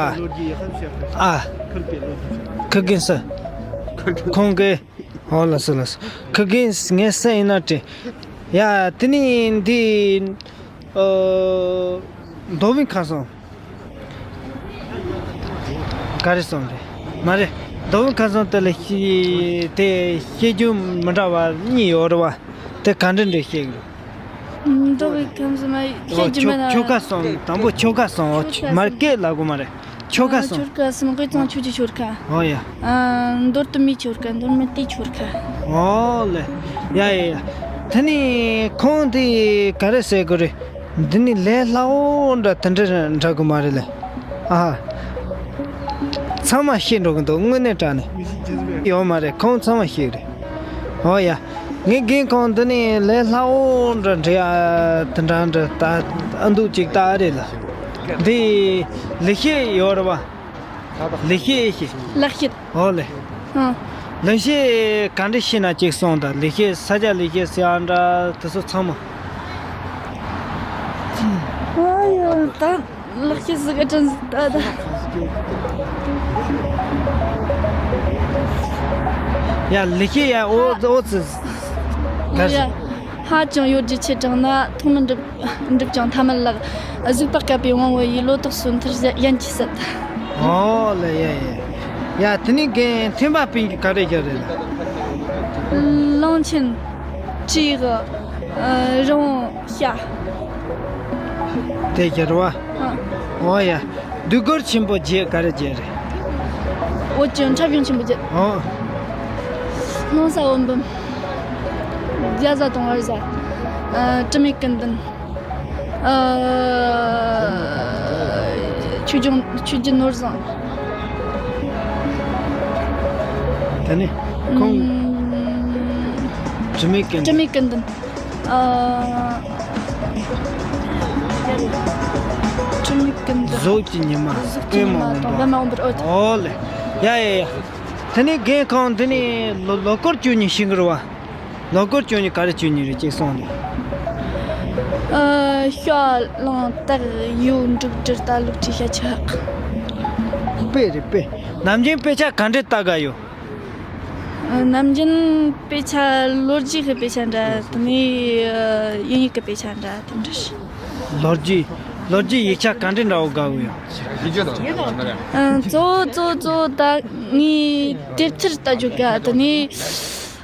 ཨ། ཁུར་གིན་སི། ཁོང་གིས། ཨོ་ལགས་སོ་ལགས་སོ། ཁུར་གིན་ངས་སེ་ཡིན་ན་དྲན། ཡ་དེ་ནས་འདི། ཨོ། མདོ་དབུས་ཁམས་གསུམ། ག་རེ་གསུངས་རེད། མ་རེད། མདོ་དབུས་ཁམས་གསུམ་དེ་ལ་ཤེས་དེ་ཤེས་རྒྱུ་མི་འདྲ་བ་གཉིས་ཡོད་རེད་བ། དེ་ག་འདྲ་འདྲ་ཤེས་དགོས། མདོ་དབུས་ཁམས་གསུམ་ཤེས་རྒྱུ་མེད་ན། ཆོ་ག་གསུམ། དང་པོ་ཆོ་ག་གསུམ། ཆོ་ག་མར་གསུམ། སྐད་ལབ་དགོས་མ་རེད། ཆོ་ག་གསུམ། ཆོ་ག་གསུམ། དབུས་གཙང་ཆོས་ཀྱི་ཆོ་ག། ཨོ་ཡ། ཨ། མདོ་སྟོད་སྨད་ཆོ་ག། མདོ་སྨད་སྟོད་ཆོ་ག། ཨོ་ལེ། ཡ་ཡ་ཡ། དེ་ནི་ཁོང་དེ་ག་རེ་ཟེར་དགོས་རེད། འདི་ནི་ལས་སླ་བོ་འདྲ་དེ་འདྲ་འདྲ་གི་མ་རེད་ལེ། ཨ། ཚང་མ་ཤེས་འགྲོ་གི་འདུག་དངོས་གནས་དྲང་གནས། ཡོད་མ་རེད། ཁོང་ཚང་མ་ཤེས་རེད། ཨོ་ཡ། ངའི་རྒན་ཁོང་འདི་ནི་ལས་སླ་བོ་འདྲ་འདྲ་ཡ་དེ་འདྲ་འདྲ་ད་ཨ་འདུག་ཅིག་ད་རེད་ལ། འདི་ལེགས་བཤད་ཡོད་རེད་བ། ལེགས་བཤད་ཤེས། ལེགས་བཤད། ཨོ་ལེ། ཨ། ལེགས་བཤད་ག་འདྲ་ཤེས་ན་ཅིག་གསུངས་དང་། ལེགས་བཤད་ས་སྐྱ་ལེགས་བཤད་ཟེར་ཡ་འདྲ་དེ་ཚོ་ཚང་མ། ཨ་ཡ། ད་ལེགས་བཤད་ཟིག་ཨ་དྲན་ད་ད། ཡ་ལེགས་བཤད་ཡ་ཨོ་ཨོ་ཙི། ག་རེ། ཡ། ཧ་ཅང་ཡོད་རྒྱུ་ཆེ་དྲགས་ན་མཐོང་མི་འགྲུབ། འགྲུབ་ཀྱང་ཐ་མལ་ལགས། གཟིགས་པ་བསྐལ་པའི་དབང་བོ་ཡི། ལོ་ཏོག་སོན་མཐར་གཞན་གྱིས་ཟད། ཨོ་ལེ། ཡ་ཡ། ཡ་དེ་ནི་རྒན་ཐེམ་པ་སྤུན་གྱིས་ག་རེ་བརྒྱབ་རེད་ལ། གླང་ཆེན། བྲག་ཨ། རི་བོང་། བྱ། དེ་བརྒྱབ་རེད་བ། ཨ། ཨོ་ཡ། འདོད་རྒུར་ཆེན་པོ་བརྒྱད་ག་རེ་བརྒྱབ་རེད། འོད་ཀྱི་འཁྲབ་གཞུང་ཆེན་པོ་བརྒྱད། ཨོ། སྣང་ས་འོད་འབུམ། རྒྱ་བཟའ་དང་བར་བྱ། ཨ། དྲི་མེད་ཀུན་ལྡན། ཨ། ཆོས་འབྱུང་། ཆོས་རྒྱལ་ནོར་བཟང་། དེ་ནས་ཁོང་། ཨུམ། དྲི་མེད་ཀུན་ལྡན། དྲི་མེད་ཀུན་ལྡན། ཨ། དྲི་མེད་ཀུན་ལྡན། གཟུགས་ཀྱི་ཉི་མ། གཟུགས་ཀྱི་ཉི་མ་དང་པདྨ་འོད་འབར། ཨོ། ཨོ་ལེ། ཡ་ཡ་ཡ། དེ་ནས་རྒན་ཁོང་འདི་ནས་ལོ་ལོ་སྐོར་བཅུ་གཉིས་ཤིང་གི་རུ་བ། ལོ་སྐོར་བཅུ་གཉིས་ག་རེ་བཅུ་གཉིས་རེད་ཅེས་གསུངས་ནས། ཨ། ཤ་རླངས་སྟག་ཡོས་འབྲུག་སྦྲུལ་རྟ་ལུག་ཁྲི་ཤ་ཆུ་ཧག་དཔེ་རེད་དཔེ། ནམ་རྒྱུན་དཔེ་ཆ་ག་འདྲས་ལྟ་ག་ཡོད། ཨ། ནམ་རྒྱུན་དཔེ་ཆ་ལོ་རྒྱུས་ཀྱི་དཔེ་ཆ་འདྲ། དེ་ནས་ཨ། དབྱིན་ཡིག་གི་དཔེ་ཆ་འདྲ་དེ་འདྲ་རེད། ལོ་རྒྱུས། ལོ་རྒྱུས་ཡིག་ཆ་ག་འདྲས་འདྲ་བོ་དགའ་བོ་ཡོད། ཨ། གཙོ་བོ་གཙོ་བོ་གཙོ་བོ་ད་ངས་དེབ་ཐེར་ལྟ་རྒྱུ་དགའ། དེ་ནས།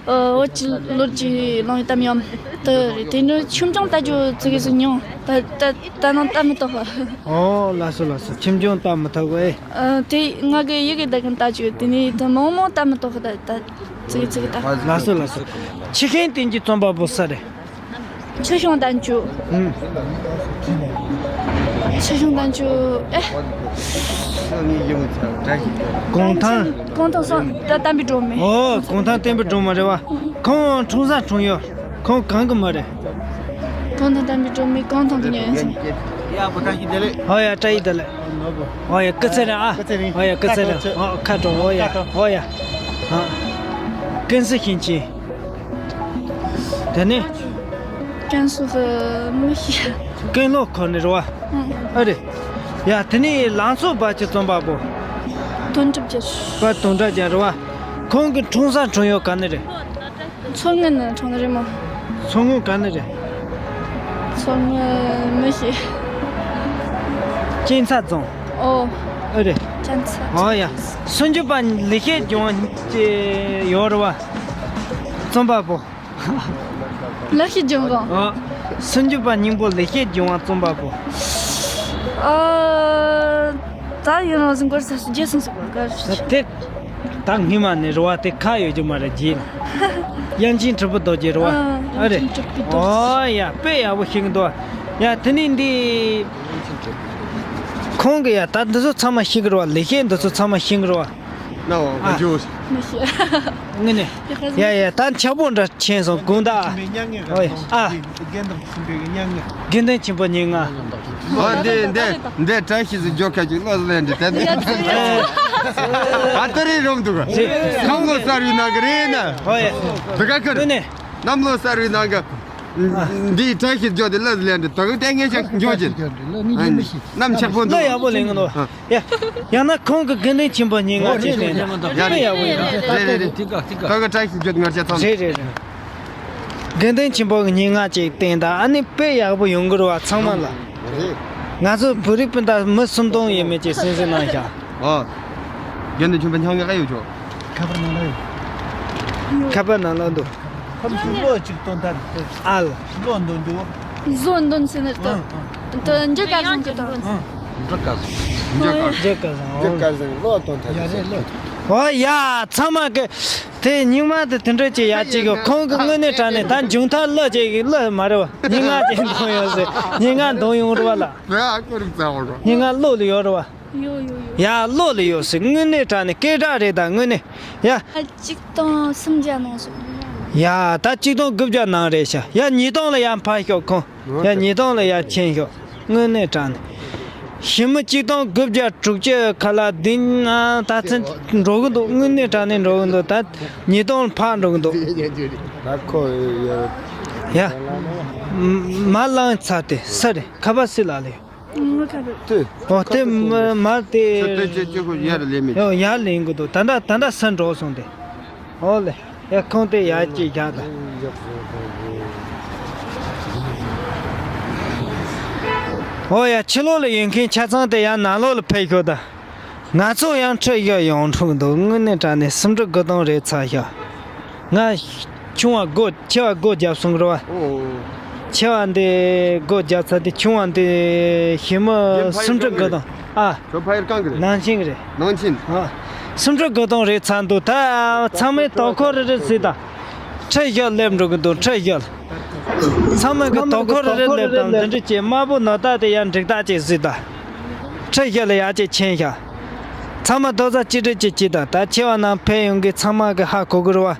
ཨ། བོད་ཀྱི་ལོ་རྒྱུས་གླེང་བའི་གཏམ་ཡང་དེ་རེད། དེ་ནི་ཆོས་འབྱུང་ལྟ་རྒྱུ་ཙི་གེ་ཟིག་མྱོང་། ད་ད་ད་ནང་ལྟ་མི་ཐུབ། ཨོ་ལགས་སོ་ལགས་སོ། ཆོས་འབྱུང་ལྟ་མི་ཐུབ་གི། ཨ། དེ་ང་གི་ཡི་གེ་ད་གིན་ལྟ་རྒྱུ་དེ་ནི་ད་མང་མང་ལྟ་མི་ཐུབ། ད་ད་ཙི་གེ་ཙི་གེ་ད། ལགས་སོ་ལགས་སོ། ཆུ་ཤིང་དོན་གྱི་རྩོམ་པ་པོ་སུ་རེད། ཆུ་ཤིང་བསྟན་བཅོས། ཨུམ། ཆུ་ཤིང་བསྟན་བཅོས། ཨེ། གུང་ཐང་། གུང་ཐང་སོང་། ད་བསྟན་པའི་སྒྲོན་མེ། ཨོ། གུང་ཐང་བསྟན་པའི་སྒྲོན་མེ་རེད་བ། ཁོང་འཁྲུངས་ས་འཁྲུངས་ཡུལ། ཁོང་གང་གི་མི་རེད། གུང་ཐང་བསྟན་པའི་སྒྲོན་མེ་གུང་ཐང་གི་མྱི་ཡིན་ཟེར། ཡ་བུ་ཁ་ཤི་དེ་ལེ། ཨོ་ཡ། བཀྲ་ཤིས་བདེ་ལེགས། ཨོ་ཡ། སྐུ་ཚེ་རིང་ཨ། སྐུ་ཚེ་རིང་། ཨོ་ཡ། སྐུ་ཚེ་རིང་། ཨོ་ཁ་དྲོ། ཨོ་ཡ། ཨོ་ཡ། ཨ། ཀན་སུའུ་ཞིང་ཆེན། དེ་ནས། ཀན་སུའུ་གི་མི་ཤེས། ཀན་ལྷོ་ཁུལ་ནས་རེད་བ། ཨང་། ཨ་རེད། ཡ་དེ་ནས་ལང་ཚོ་དཔལ་གྱི་རྩོམ་པ་པོ། དོན་གྲུབ་རྒྱལ། དཔལ་དོན་གྲུབ་རྒྱལ་རེད་བ། ཁོང་གི་འཁྲུངས་ས་འཁྲུངས་ཡུལ་ག་ནས་རེད། མཚོ་སྔོན་ནས་འཁྲུངས་ནི་རེད་མོ། མཚོ་སྔོན་ག་ནས་རེད། མཚོ་སྔོན་མི་ཤེས། གཅན་ཚ་རྫོང་། ཨོ། ཨ་རེད། གཅན་ཚ། ཨོ་ཡ། སུམ་ཅུ་པ་ལེགས་བཤད་ལྗོན་དབང་ཅེས་ཡོད་རེད་བ། རྩོམ་པ་པོ། ལེགས་བཤད་ལྗོན་དབང་། ཨོ། སུམ་ཅུ་པ་སྙིང་པོ་ལེགས་བཤད་ལྗོན་དབང་རྩོམ་པ་པོ། ཨ། ད་ཡིན་རང་བཞིན་སྐོར་ས་སུ་རྗེས་སོང་ཟེར་བ་ག་རེ་ད་དེ། ད་སྔོན་མ་ནས་རེད་བ། དེ་ཁ་ཡོད་རྒྱུ་མ་རེད། རྗེས་ལ་དབྱངས་ཅན་གྲུབ་པའི་རྡོ་རྗེ་རེད་བ། ཨ་རེད། ཨོ་ཡ། དཔེ་ཡག་པོ་ཤེས་ཀྱི་འདུག་ཡ། དེ་ནས་འདི་ཁོང་གི་ཡ། ད་འདི་ཚོ་ཚང་མ་ཤེས་ཀྱི་རེད་བ། ལེགས་བཤད་འདི་ཚོ་ཚང་མ་ཤེས་ཀྱི་རེད་བ། ན་འོ། ཨ། ཇོ། མི་ཤེས། ངི་ནས། ཡ་ཡ། ད་འཆག་པོ་འདྲ་ཆེན་སོང་དགོང་དག་ཨོ་ཡ། ཨ། དགེ་འདུན་ཆེན་པོའི་མྱ་ངན། དགེ་འདུན་ཆེན་པོ་ཉེར་ལྔ། ཨ། འདི་འདི་འདི་བཀྲ་ཤིས་སུ་འཇོག་ཁ་ཅིག་བློ་ལེན་འདི་དེ་འདི། ཨ། ད་རེ་རོམ་འདུག་ག་གནམ་ལོ་གསར་བའི་ནང་གི་རེད་ན། ཨོ་ཡ། འདི་ག་ཁར། ངི་ནས། གནམ་ལོ་གསར་བའི་ནང་གི་འདི་བཀྲ་ཤིས་འཇོག་དེ་བློ་ལེན་འདི་དག་ཏན་ངེས་ཤིག་འཇོག་ཅིག་གནམ་འཆག་པོ་འདུག་གནམ་འཆག་པོ་འདུག་ལ་ཡག་པོ་ལེན་གི་འདུག་ཡ། ཡང་ན་ཁོང་གི་དགེ་འདུན་ཆེན་པོ་ཉེར་ལྔ་ཅིག་བསྟན་ན་དཔེ་ཡག་པོ་ཡོད། རེད་རེད་རེད། ཁོང་གི་བཀྲ་ཤིས་བརྗོད་ངར་ཆ་ཚང་། རེད་རེད་རེད། དགེ་འདུན་ཆེན་པོ་ཉེར་ལྔ་ཅིག་བསྟན་ད། ཨ་ནི་དཔེ་ཡག་པོ་ཡོང་གི་རེད་བ་ཚང་མ་ལ། རེད། ང་ཚོ་བོད་རིགས་སྤུན་ཟླ་མི་སུམ་སྟོང་ཡས་མས་ཅིག་གསན་གཟིགས་གནང་ཤག་ཨ། དགེ་འདུན་ཆེན་པོ་ཉེར་ལྔ་ག་ཡོད་ཆོག་ཁ་པར་ནང་ལ་ཡོད། ཁ་པར་ནང་ལ་འདུག་ཁམས་ལོ་གཅིག་སྟོང་ཐལ། ཨ་ལ། ལོ་འདོན་འདུག་བཟོ་འདོན་ཟེར་ནི་ལྟ། ཨང་། ཨང་། དུ་འཇུ་སྐལ་བཟང་གི་དང་། ཨང་། འཇུ་སྐལ་བཟང་། འཇུ་སྐལ་བཟང་། འཇུ་སྐལ་བཟང་ལོ་སྟོང་ཐལ། ཡ་རེད་ལོ། ཨོ་ཡ། ཚང་མ་གི་དེ་སྙིང་མ་དེ་དེ་འདྲ་ཅིག་ཡ་ཅིག་གི་ཁོང་གི་དངོས་གནས་དྲང་གནས་ད་མཇུག་མཐར་གླུ་ཅིག་གི་གླུ་མ་རེད་བ། ཉེར་ལྔ་ཅིག་འདོན་ཡོང་ཟེར། ཉེར་ལྔ་འདོན་ཡོང་རེད་བ་ལ། བོད་ཨ་ཁུ་རིག་ཙམ་བ་གོ། ཉེར་ལྔ་གླུ་ལ་ཡོད་རེད་བ། ཡོད་ཡོད་ཡོད། ཡ་གླུ་ལ་ཡོད་ཟེར། དངོས་གནས་དྲང་གནས་སྐད་གྲགས་རེད་ད་དངོས་གནས། ཡ། གཅིག་སྟོང་སུམ་བརྒྱ་ནང་སོང་། ཡ་ད་གཅིག་སྟོང་དགུ་བརྒྱ་ནང་རེད་ཤག་ཡ་ཉིས་སྟོང་ལ་ཡར་འཕར་ཤོག་ཁོང་། ཡ་ཉིས་སྟོང་ལ་ཡར་ཕྱིན་ཤོག་དངོས་གནས་དྲང་གནས། ཞི་མི་གཅིག་སྟོང་དགུ་བརྒྱ་དྲུག་ཅུ་ཁ་ལག་བདུན་ཨ་ད་ཚན་འགྲོ་གི་འདུག་དངོས་གནས་དྲང་གནས་འགྲོ་གི་འདུག་ད་ཉིས་སྟོང་ལ་འཕར་འགྲོ་གི་འདུག་ད་ཁོ་ཡ། མ་ལངས་ཚར་ཏེ་ས་རེད། ཁ་པར་སི་ལ་ལས། ངོ་ཁ་རེད། ཏེ། ཨོ་དེ་མ་མ་དེ། ཏེ་ཅེ་ཅེ་ཁོ་ཡར་ལེན་མི། ཡོ་ཡར་ལེན་གི་འདུག་ད་ད་ད་ད་སུ་འགྲོ་སོང་དེ། ཨོ་ལེ། ཡ་ཁོང་དེ་ཡར་ཅིག་རྒྱག་ད། ཨོ་ཡ་ཕྱི་ལོགས་ལ་ཡོད་མཁན་ཆ་ཚང་དེ་ཡར་ནང་ལོགས་ལ་ཕེབས་ཤོག་ད། ང་ཚོ་ཡང་ཁྲི་བཞི་ཡོང་འགྲོ་གི་འདུག་དངོས་གནས་དྲང་གནས་སུམ་ཁྲི་དགུ་སྟོང་རེད་ཚར་ཤག་ང་ཆུང་བ་སྒོ་ཆེ་བ་སྒོ་བརྒྱབ་སོང་རེད་བ། ཨོ། ཆེ་བ་འདི་སྒོ་བརྒྱབ་ཚར་ཏེ་ཆུང་བ་འདི་ཞི་མི་སུམ་ཁྲི་དགུ་སྟོང་། ཨ། ཁྱོད་ཕ་ཡུལ་གང་གི་རེད། ནང་ཆེན་གི་རེད། ནང་ཆེན། ཨ། སུམ་ཁྲི་དགུ་སྟོང་རེད་ཚར་འདུག་ད་ཚང་མས་དོ་ཁུར་རེ་རེ་བྱས་ད། ཁྲི་བཞི་སླེབས་འགྲོ་གི་འདུག་ཁྲི་བཞི། ཚང་མས་གི་དོ་ཁུར་རེ་རེ་སླེབས་དང་འདི་འདྲ་བྱས་དམར་པོ་ནོར་རྟགས་དེ་ཡང་འགྲིག་རྟགས་ཅིག་བྱས་ད། ཁྲི་བཞི་ལ་ཡར་ཅིག་ཕྱིན་ཤག་ཚང་མ་རྡོག་རྩ་གཅིག་སྒྲིལ་གྱིས་གཅིག་དང་ད་ཆེ་བ་ནང་ཕེབས་ཡོང་གི་ཚང་མ་གི་ཧ་གོ་གི་རེད་བ།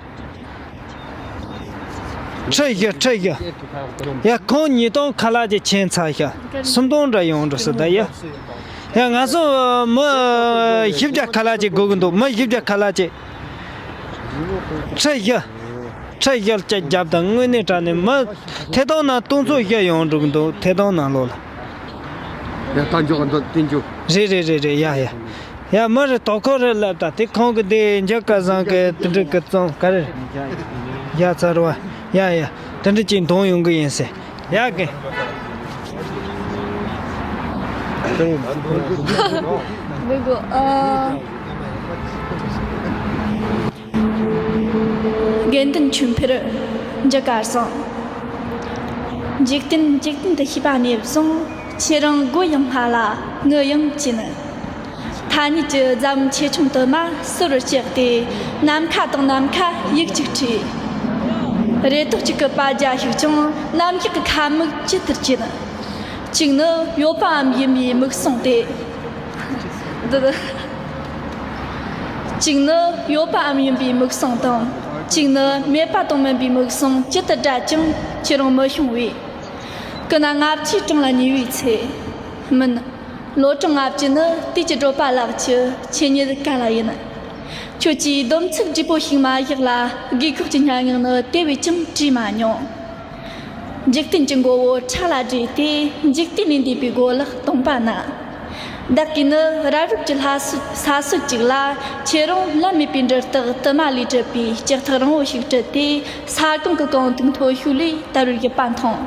ཁྲི་བཞི་ཁྲི་བཞི། ཡ་ཁོང་ཉིས་སྟོང་ཁ་ལག་ཅིག་ཕྱིན་ཚར་ཤག་སུམ་སྟོང་འདྲ་ཡོང་འགྲོ་སྲིད་ད་ཡ། ཡ་ང་ཚོ་མི་བཞི་བརྒྱ་ཁ་ལག་ཅིག་དགོས་ཀྱི་འདུག་མི་བཞི་བརྒྱ་ཁ་ལག་ཅིག་ཁྲི་བཞི། ཁྲི་བཞི་ཅིག་བརྒྱབ་དང་དངོས་གནས་དྲང་གནས་མི་ཐད་གཏོང་ནང་སྟོང་ཚོ་བཞི་ཡོང་འགྲོ་གི་འདུག་ཐད་གཏོང་ནང་ལོགས་ལ། ཡ་ད་འཇོག་འདུག་བསྟན་རྒྱུ། རེད་རེད་རེད་རེད་ཡ་ཡ། ཡ་མི་རེ་དོ་ཁུར་རེ་ལབ་ད་དེ་ཁོང་གི་དེ་འཇུ་སྐལ་བཟང་གི་དེ་འདྲ་གི་རྩོམ་ག་རེ། ཡ་ཚར་བ། ཡ་ཡ། དེ་འདྲ་ཅིག་འདོན་ཡོང་གི་ཡིན་ཟེར། ཡ་གི། དགོས་དགོས་ཨ། དགེ་འདུན་ཆོས་འཕེལ། འཇུ་སྐལ་བཟང་། འཇིག་རྟེན་འཇིག་རྟེན་དུ་ཤེས་པ་ནས་བཟུང་ཁྱེད་རང་སྒོ་ཡང་སྔ་ལ་ངུ་ཡང་བྱིན། ཐ་སྙད་ཀྱི་རྫ་མོ་ཆེ་ཆུང་དུ་མ་སོར་བཅད་དེ་ནམ་མཁའ་དང་ནམ་མཁའ་ཡིག་གཅིག་བྲིས། རེ་དོགས་གཅིག་གི་པ་རྒྱ་ཞིག་ཀྱང་ནམ་ཞག་གི་ཁ་མིག་ཇི་ལྟར་བྱིན། གཅིག་ནི་ཡོད་པའམ་ཡིན་པའི་མིག་ཟུང་སྟེ། འདི། གཅིག་ནི་ཡོད་པའམ་ཡིན་པའི་མིག་ཟུང་དང་། གཅིག་ནི་མེད་པ་དང་མིན་པའི་མིག་ཟུང་ཇི་ལྟར་བགྲད་ཀྱང་ཁྱེད་རང་མི་ཤོང་བས། སྐུ་ན་ལྔ་བཅུའི་གྲངས་ལ་ཉེ་བའི་ཚེ། མིན། ལོ་གྲངས་ལྔ་བཅུ་ནི་དུས་ཀྱི་བགྲོད་པ་ལགས་ཀྱི་ཆོས་ཉིད་གང་ལ་ཡིན། ཁྱོད་ཀྱིས་སྡོམ་ཚིག་བརྗིད་པོ་ཞིག་མ་བཞག་ལ་དགོས་ཁོག་གི་སྙན་ངག་ནི་དེ་བས་ཀྱང་བྲིས་མ་མྱོང་། འཇིག་རྟེན་གྱི་མགོ་བོ་ཕྲག་ལ་བསྒྲིལ་ཏེ་འཇིག་རྟེན་ལས་འདས་པའི་གོ་ལག་སྟོང་པ་ན། བདག་གིས་ནི་རབ་རིབ་ཀྱི་ལྷ་སུ་ས་སྲོད་ཅིག་ལ་ཁྱེད་རང་ལམ་མེད་པའི་འབྲུ་རྟགས་དུ་མ་ལས་གྲུབ་པའི་ལྕགས་ཐག་རིང་བོ་ཞིག་དཀྲིས་ཏེ་ས་གང་གི་གངས་དུག་མཐོ་ཤོས་ལས་དར་བའི་རྒྱུད་པ་མཐོང་།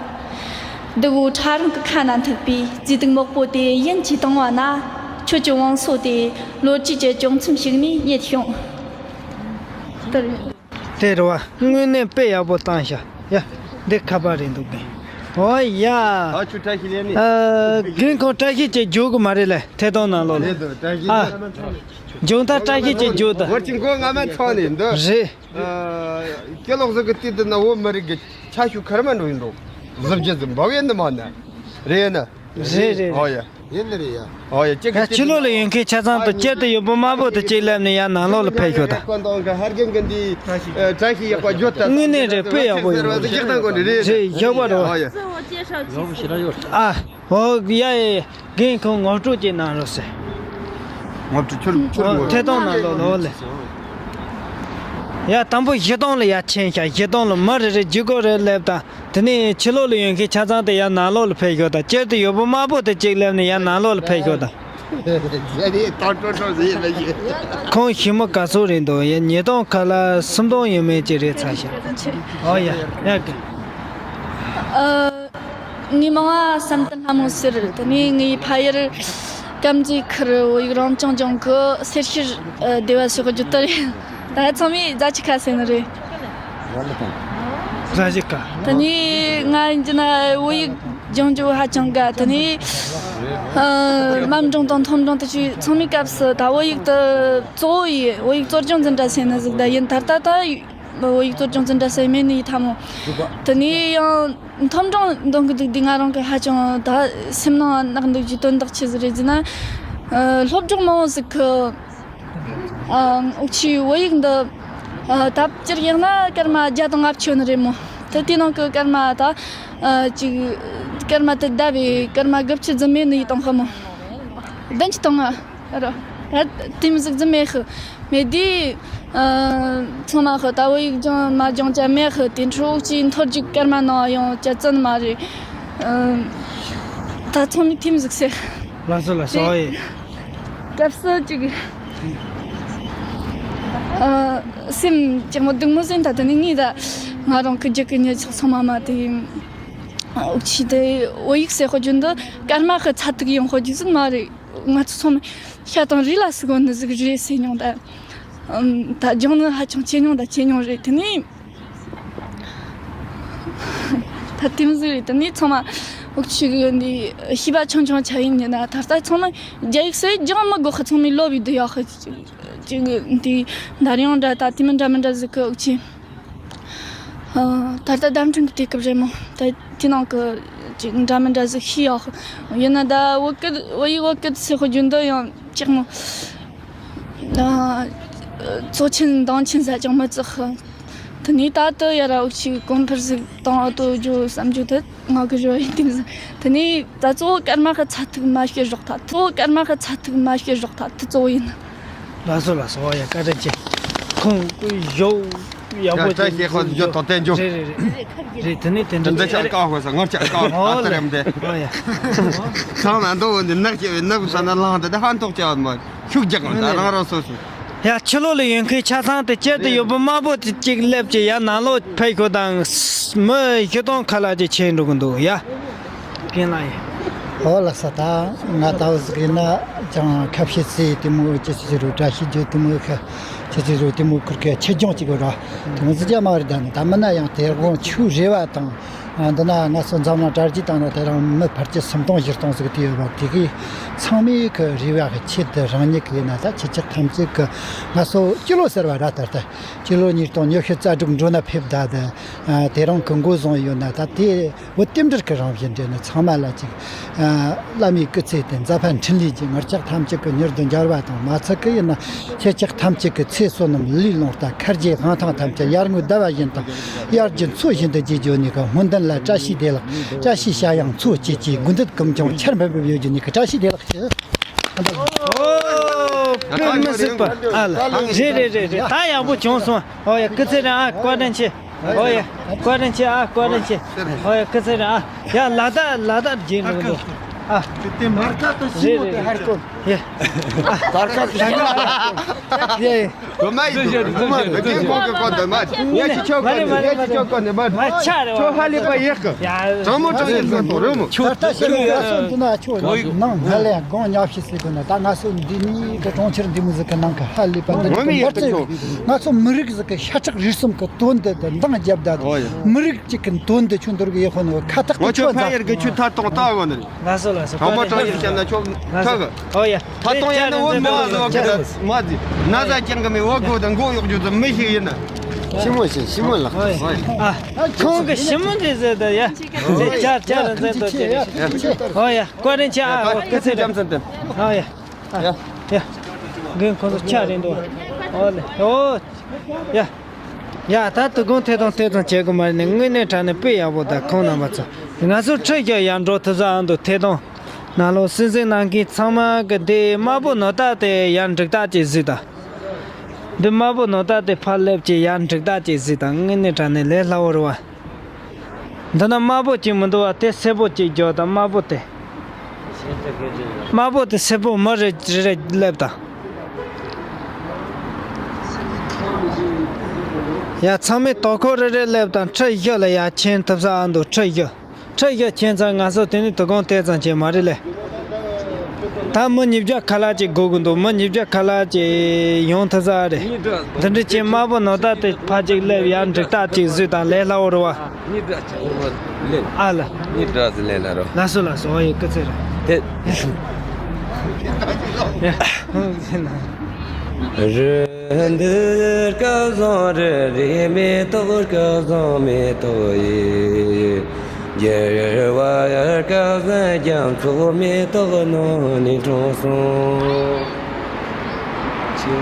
དུག་འོད་ཕྲ་རིང་གི་ཁ་ན་ཐུག་པའི་རྫས་དུག་མོག་པོ་དེ་ཡིན་གྱིས་བཏང་བ་ན། ཁྱོད་ཀྱི་བང་སོ་དེ་ལོ་རྒྱུས་ཀྱི་ཅུང་མཚམས་ཤིག་ནས་རྙེད་བྱུང་། དེ་རེད་བ། དངོས་གནས་དཔེ་ཡག་པོ་བཏང་ཤག་ཡ། འདི་ཁ་པར་རེད་འདུག་གི། ཨོ་ཡ། ཨ་ཆུ་བཀྲ་ཤིས་ལེན་ནི། ཨ་རྒན་ཁོང་བཀྲ་ཤིས་ཅིག་རྒྱུག་གི་མ་རེད་ལེ། ཐད་གཏོང་ནང་ལོགས་ལ། རེད་འདུག་བཀྲ་ཤིས། ཨ་རྒྱུག་ད་བཀྲ་ཤིས་ཅིག་རྒྱུག་ད། ཝར་ཅིག་མགོ་རྔ་མ་ཚང་ནས་འདུག་རེད། ཨ་སྐྱེ་ལོག་ཟིག་གི་དུས་དུ་ན་བོད་མི་རིགས་ཀྱི་ཆ་ཤུགས་ཁར་མ་འགྲོ་ཡིན་འགྲོ། གཟི་བརྗིད་ཟིག་འབབ་ཡིན་ནི་མ་ན། རེད་ན། རེད་རེད། ཨོ་ཡ། ཡིན་ནི་རེད་ཡ། ཨོ་ཡ། ཅིག་ཡ་ཕྱི་ལོགས་ལ་ཡོད་མཁན་ཆ་ཚང་དུ་སྐྱེལ་དུ་ཡོད་པ་དམར་པོ་དུ་ཅིག་སླེབས་ནས་ཡར་ནང་ལོགས་ལ་ཕེབས་ཤོག་ད། དཀོན་དོང་གི་ཧར་རྒན་གི་འདི་བཀྲ་ཤིས་ཡག་པ་བརྗོད་ད། དངོས་གནས་རེད། དཔེ་ཡག་པོ་ཡོད་རེད། ཡག་དང་དཀོན་རེད། རེད། ཡག་པ་རེད། ཨོ་ཡ། ཨ་ཨོ་ཡ་ཡ་ཡ། རྒན་ཁོང་ངོ་སྤྲོད་ཅིག་གནང་རོགས་ཟེར། ངོ་སྤྲོད་ཁྱོད་ཁྱོད་ཨོ་ངོ་ཐད་གཏོང་ནང་ལོགས་ལོགས་ལ། ཡ་དང་པོ་བཞི་སྟོང་ལ་ཡར་ཕྱིན་ཤག་བཞི་སྟོང་ལ་མི་རེ་རེ་བརྒྱུད་སྐོར་རེ་སླེབས་དང་། དེ་ནས་ཕྱི་ལོགས་ལ་ཡོད་མཁན་ཆ་ཚང་དེ་ཡར་ནང་ལོགས་ལ་ཕེབས་ཤོག་དང་། སྤྱིར་དུ་ཡོད་པོ་དམར་པོ་དེ་གཅིག་སླེབས་ནས་ཡར་ནང་ལོགས་ལ་ཕེབས་ཤོག་དང་། ཁོང་ཞི་མོ་ག་ཚོད་རེད་འདུག་ཡ་ཉིས་སྟོང་ཁ་ལ་སུམ་སྟོང་ཡོད་མེད་ཅིག་རེད་ཚར་ཤག་ཨོ་ཡ་ཡ་གི། ཨ། ངའི་མིང་ང་བསམ་གཏན་ལྷ་མོ་ཟེར། དེ་ནས་ངའི་ཕ་ཡུལ་དཀར་མཛེས་ཁུལ་བོད་ཡིག་རང་སྐྱོང་ལྗོངས་ཀྱི་སེར་ཤུལ་སྡེ་བ་སོགས་བརྗོད་དོ་རེད། ད་ཚང་མས་རྫ་ཆུ་ཁ་ཟེར་ནི་རེད། རྫ་ཆུ་ཁ། དེ་ནས་ང་ཡིན་གྱི་ན་བོད་ཡིག་སྦྱང་རྒྱུ་ཧ་ཅང་དགའ། དེ་ནས་ཨ་དམའ་འབྲིང་དང་མཐོ་འབྲིང་དུ་ཆུ་ཚང་མའི་སྐབས་སུ་ད་བོད་ཡིག་ཏུ་གཙོ་བོ་ཡིན། བོད་ཡིག་གཙོ་སྦྱོང་འཛིན་གྲྭ་ཟེར་ནི་ཟིག་ད་ཡིན། ད་ལྟ་ད་བོད་ཡིག་གཙོ་སྦྱོང་འཛིན་གྲྭ་ཟེར་མེད་ནི་ཡིན་ཐ་མོ། དེ་ནས་ཡང་མཐོ་འབྲིང་འདོན་གི་འདུག་དུས་ང་རང་གི་ཧ་ཅང་ད་སེམས་ནང་ནག་འདུག་རྒྱུ་དོན་དག་ཆི་ཟིག་རེད་ཟེར་ན། ཨ་སློབ་སྦྱོང་མང་བོ་ཟིག་གི་ཨ་འུ་ཆོའི་བོད་ཡིག་འདི་ཨ་ད་སྤྱིར་ཡིན་ན་སྐར་མ་བརྒྱ་དང་ལྔ་བཅུ་ནི་རེད་མོ། ད་དེ་ནང་གི་སྐར་མ་ད་ཨ་ཅིག་སྐར་མ་དེ་བརྡབས་པས་སྐར་མ་དགུ་བཅུ་རྫུན་མས་ནི་ཡིན་བཏང་ཧ་མོ། བདུན་ཅུ་དང་ལྔ། རོ། ད་དེ་མི་ཟིག་རྫུན་མེད་ཧི། མེད་དུས། ཨ་ཚང་མ་ཧི་ད་བོད་ཡིག་སྦྱང་མ་སྦྱང་ཅ་མེད་ཧི། དེ་འཕྲོ་འུ་ཅག་མཐོ་རྒྱུགས་སྐར་མ་ནང་ཡང་ཅ་བཙན་མ་རེད། ཨ་ད་ཚང་མས་དེ་མི་ཟིག་ཟེར། ལགས་སོ་ལགས་སོ་ཡེ། སྐབས་སུ་ཅིག་ཨ་སེམས་ཅིག་མོ་སྡུག་མོ་ཟིན། ད་དེ་ནས་ངས་ད་ང་རང་གི་རྒྱུད་ཀྱི་ཉེ་ཆག་ཚང་མ་མ་དེ་འུ་ཆོ་དེ་བོད་ཡིག་ཟེར་ཧོ་རྒྱུ་འདི་སྐར་མ་ཧི་ཚ་ཐུག་ཡོང་ཧོ་རྒྱུ་ཟིན་མ་རེད། ང་ཚོ་ཚང་མ་ཤ་དང་རུས་ལ་ཟུག་གོ་ནི་ཟིག་རེད་ཟེར་མྱོང་ད། ཨམ་ད་སྦྱོང་ནི་ཧ་ཅང་ཆེ་མྱོང་ད་ཆེ་མྱོང་རེད། དེ་ནས་ད་དེ་མི་ཟིག་རེད། དེ་ནས་ཚང་མ་འུ་ཆོ་གི་འདི་ཤེས་པ་ཆུང་ཆུང་ཆ་ཡིན་ཉིན་ན་ད་ལྟ་ཚང་མ་རྒྱ་ཡིག་སེ་སྦྱང་མི་དགོས་ཁ། ཚང་མའི་ལོ་བའི་འདི་ཡག་ཁ་ཅིག་འདི་འདར་ཡོང་འདྲ་ད་དེ་མི་འདྲ་མི་འདྲ་ཟིག་གི་འུ་ཆོ། ཨ་ད་ལྟ་བརྡ་འཕྲིན་གྱི་དུས་སྐབས་རེད་མོ། ད་དེ་ནང་གི་ཅིག་འདྲ་མི་འདྲ་ཟིག་ཤེས་ཡོད། ཡིན་ན་ད་བོད་སྐད་བོད་ཡིག་བོད་སྐད་ཟེར་ཧོ་རྒྱུ་འདི་ཡང་ཅིག་མོ། ཨ་གཙོ་ཆེན་འདང་ཆེན་ཟ་ཅང་མི་བརྩི་ཧི། དེ་ནས་ད་ལྟ་ཡ་ར་འུ་ཆོས་གོང་འཕེལ་ཟིག་བཏང་ཨ་ཏོ་རྒྱུ་བསམ་རྒྱུ་དེ་ང་གི་རེ་བ་ཡིན། དེ་ནས་ད་གཙོ་བོ་སྐར་མ་ཁ་ཚ་ཐིག་མ་ཤེས་རོགས་ཐ། གཙོ་བོ་སྐར་མ་ཁ་ཚ་ཐིག་མ་ཤེས་རོགས་ཐ། དེ་གཙོ་བོ་ཡིན། ལགས་སོ་ལགས་སོ། ཨོ་ཡ་བཀའ་དྲིན་ཆེ། ཁོང་བཞུགས་ཡག་པོ་ཡ་ཅིག་ཅག་ཤེས་ཁོ་བཞུགས་ཐོག་བསྟན་རྒྱུ། རེད་རེད་རེད་རེད། དེ་ནས་དེ་འདྲ་འདི་ཅག་ཀ་ཧོ་ས་ངར་ཅག་ཀ་ཧོ་ཨོ་ཨ་ལེ། ཏ་རེམ་དེ། ཨོ་ཡ། ཚང་མ་འདོ་འོ་འདི་ནག་ཅེ་བའི་ནག་བུ་ས་ན་ལངས་དེ་དེ་ཧན་ཐོག་ཅེ་བ་མ་ཤུགས་རྒྱག་གོ་ད་རང་རང་སོ་སོ། ཡ་ཕྱི་ལོགས་ལ་ཡོད་མཁན་ཆ་ཚང་དེ་ཅེར་དུ་ཡོད་པོ་དམར་པོ་དེ་གཅིག་སླེབས་ཀྱི་ཡ་ནང་ལོགས་ཕེབས་ཤོག་དང་། མི་བཞི་སྟོང་ཁ་ལག་ཅིག་ཆེན་འགྲོ་གི་འདུག་ཡ། རྒན་ལགས་ཡིན། ཨོ་ལགས་སོ། ད་ང་ལྟ་བུ་ཟིག་ཡིན་ན་ཅང་ཁ་བཤད་ཚེ་དེ་མོ་ཅི་ཅི་རུ་བཀྲ་ཤིས་བརྗོད་དེ་མོ་ཁ་ཅི་ཅི་རུ་དེ་མོ་ཁུར་ཁ་ཆེ་ཆུང་ཅིག་གི་ར་དེ་མོ་ཟིག་ཅང་མ་རེད། ད་ནི་ད་མིན་ན་ཡང་དེ་དགོང་ཆུ་རེ་བ་དང་འདི་ན་ང་ཚོ་འཛམ་གླིང་གྲ་རྒྱས་དང་ན་དེ་རང་མི་ཕལ་ཆེར་སུམ་སྟོང་བཞི་སྟོང་ཟིག་དེ་ཡོད་པ་དེ་གི་ཚང་མས་ཁི་རེ་བ་གི་ཆེད་དུ་རང་ཉིད་གི་ཡིན་ན་ད་ཁྱེད་ཅག་ཐམས་ཅད་གི་ང་ཚོ་སྤྱི་ལོ་ཟེར་བ་ར་ད་ལྟ་སྤྱི་ལོ་ཉིས་སྟོང་ཉི་ཤུ་རྩ་དྲུག་འགྲོ་ན་ཕེབས་ད་དེ་དེ་རང་གི་འགོ་བཟུང་ཡོད་ན་ད་དེ། བོད་རྟེན་འབྲེལ་གྱི་རང་བཞིན་འདྲེས་ནས་ཚང་མ་ལ་ཅིག་ཨ་བླ་མའི་སྐུ་ཚེ་དེ་འཛད་པ་འཕྲིན་ལས་ཀྱི་ངར་ལྕགས་ཐམས་ཅད་ཀྱི་མྱུར་དུ་འབྱོར་བ་དང་མ་ཚད་ཀྱི་ཡིན་ན་ཁྱེད་ཅག་ཐམས་ཅད་ཀྱི་ཚེ་བསོད་ནམས་ལས་ལོངས་སྤྲ་མཁར་གྱི་དབང་ཐང་ཐམས་ཅད་ཡར་ངོའི་ཟླ་བ་བཞིན་དང་དབྱར་གྱི་མཚོ་བཞིན་དུ་རྒྱས་འགྱོ་ནས་ཀྱི་སྨོན་འདུན་ལ་བཀྲ་ཤིས་བདེ་ལེགས། བཀྲ་ཤིས་ཞབས་ཡངས་མཚོ་སྐྱེས་ཀྱི་དགོས་འདོད་ཀུན་འབྱུང་ཆར་འབེབས་འབེབས་ཡོད་རྒྱུ་ནས་ཀྱི་བཀྲ་ཤིས་བདེ་ལེགས་ཞུ། ཨོ། དཔེ་མི་སྲིད་པ། ཨ་ལ། རེད་རེད་རེད་རེད། ད་ཡག་པོ་བྱུང་སོང་། ཨོ་ཡ། སྐུ་ཚེ་རིང་ཨ། བཀའ་དྲིན་ཆེ། ཨོ་ཡ། བཀའ་དྲིན་ཆེ་ཨ། བཀའ་དྲིན་ཆེ། ཨོ་ཡ། སྐུ་ཚེ་རིང་ཨ། ཡ་ལ་དྭགས་ལ་དྭགས་རྗེས་འགྲོ་འདུག་ཨ། དེ་མར་ཁ་དང་ཤི་མོ་དེ་ཧར་སྐོར། ཡེ། ད་ཁ་ཡེ། དོ་མ་ཡིན། དོ་མ་ཡིན། རྒན་ཁོང་གི་གོ་དོ་མ་ཡིན། ངས་ཅི་ཆོག་གོ་ནི། ངས་ཅི་ཆོག་གོ་ནི་མ། མ་ཆ་རེ་བ། ཁྱོད་ཧ་ལས་པ་ཡེ་གི། ཡ། དྲང་མོ་དྲང་ཡིན་ཟེར་དོ་རེད་མོ། ད་ལྟ་ཞིག་ང་ཚོ་འདི་ན་ཁྱོད་ནང་ང་ལས་དགོང་ཉལ་ཤི་སྲིད་དོ་ན། ད་ང་ཚོ་འདི་ནི་གི་གྲོང་ཁྱེར་འདི་མོ་ཟིག་གི་ནང་གི་ཧ་ལས་པ་འདི་ངོ་མི་ཡེ་གི། ཁྱོད་ང་ཚོ་མི་རིགས་ཟིག་གི་ཤ་ཁྲག་རུས་གསུམ་གི་དོན་དེ་དེ་འདང་བརྒྱབ་ད། ཨོ་ཡ། མི་རིགས་གཅིག་གི་དོན་དེ་ཁྱོད་འདོར་གི་ཡེ་ཧོ་ནི་ཁ་ཐག་གི། ཁྱོད་ཕ་ཡར་གི་ཁྱོད་ཐར་གཏོང་ལྟ་གོ་ནི། ལགས་སོ། ལགས་སོ། ཁོ་མོ་ཁྲོ་ཡིན་ཀྱང་ན་ཁྱོད་ལགས་ཐོག་སོ། གི། ཨོ་ཡ། ད་དུང་ཡང་ན་བོད་མི་བཟོ་གི་ད་མ་ཟི། ན་ཟ་ཅང་གི་མི་བོད་གོ་དང་མགོ་གཡོག་རྒྱུ་ད་མི་ཞིག་ཡིན་ན། ཞི་མོ་ཞིག་ཞི་མོ་ལགས། ཨོ་ཡ། ཨ། ཁོང་གི་ཞི་མོ་རེད་ཟེར་ད་ཡ། ཟེར་ཅར་ཅར་ཟེར་ད་ཅེ་རེད། ཨོ་ཡ། བཀའ་དྲིན་ཆེ། ཨ། ཨོ་སྐུ་ཚེ་རིང་། ཨོ་ཡ། ཡ། རྒན་ཁོང་ཚོ་ཆ་རེད་འདུག་ཨོ་ལེ། ཨོ། ཡ། ཡ། ད་དོ་དགོང་ཐད་གཏོང་ཐད་གཏོང་བྱེད་དགོས་མ་རེད་ནས། དངོས་གནས་དྲང་གནས་དཔེ་ཡག་པོ། ད་ཁོང་རྣམ་པ་ཚོ་ང་ཚོ་ཁྲིད་རྒྱག་ཡར་འགྲོ་ཐུབ་ས་ཨ་འདུག་ཐད་གཏོང་ནང་ལོགས་སྲིད་འཛིན་གནང་མཁན་ཚང་མ་གི་དེ་དམར་པོ་ནོར་རྟགས་དེ་ཡར་འགྲིག་རྟགས་ཅིག་གཟིགས་དང་། འདི་དམར་པོ་ནོར་རྟགས་དེ་ཕར་སླེབས་ཀྱི་ཡར་འགྲིག་རྟགས་ཅིག་གཟིགས་དང་། དངོས་གནས་དྲང་གནས་ལས་སླ་བོ་རེད་བ། འདི་ན་དམར་པོ་གཅིག་མི་འདུག་བ། དེ་སེར་པོ་གཅིག་རྒྱོབ་དང་། དམར་པོ་དེ། དམར་པོ་དེ་སེར་པོ་མི་རེ་རེ་རེ་སླེབས་དང་། ཡ། ཚང་མས་དོ་ཁུར་རེ་རེ་སླེབས་དང་། ཁྲི་བཞི་ལ་ཡར་ཕྱིན་ཐུབ་ས་ཨ་འདུག་ཁྲི་བཞི། ཁྲི་བཞི་ཕྱིན་ཚར། ང་ཚོ་དེ་ནས་དོ་དགོང་དེ་ཙམ་བྱས་མ་རེད་ལེ། ད་མི་ཉིས་བརྒྱ་ཁ་ལག་ཅིག་དགོས་ཀྱི་འདུག་མི་ཉིས་བརྒྱ་ཁ་ལག་ཅིག་ཡོང་ཐུབ་ས་རེད། འདི་འདྲ་ཅིག་དམར་པོ་ནོར་རྟགས་དེ་ཕར་ཅིག་སླེབས། ཡར་འགྲིག་རྟགས་ཅིག་གཟིགས་དང་། ལས་སླ་བོ་རེད་བ། གཉིས་སྒྲ་ཆ་ཡོད་པ་ལེན། ཨ་ལ། གཉིས་སྒྲ་ཟིན་ལེན་ན་རོ། ལགས་སོ། ལགས་སོ། ཨོ་ཡེ། སྐུ་ཚེ་རིང་། དེ། ཡ། རི་འདི་སྐལ་བཟང་རི་རི་མེ་ཏོག་སྐལ་བཟང་མེ་ཏོག་ཡིན། རྒྱལ་བ་སྐལ་བཟང་རྒྱ་མཚོ་མེ་ཏོག་ནང་ནས་འཁྲུངས་སོང་། ཆེ་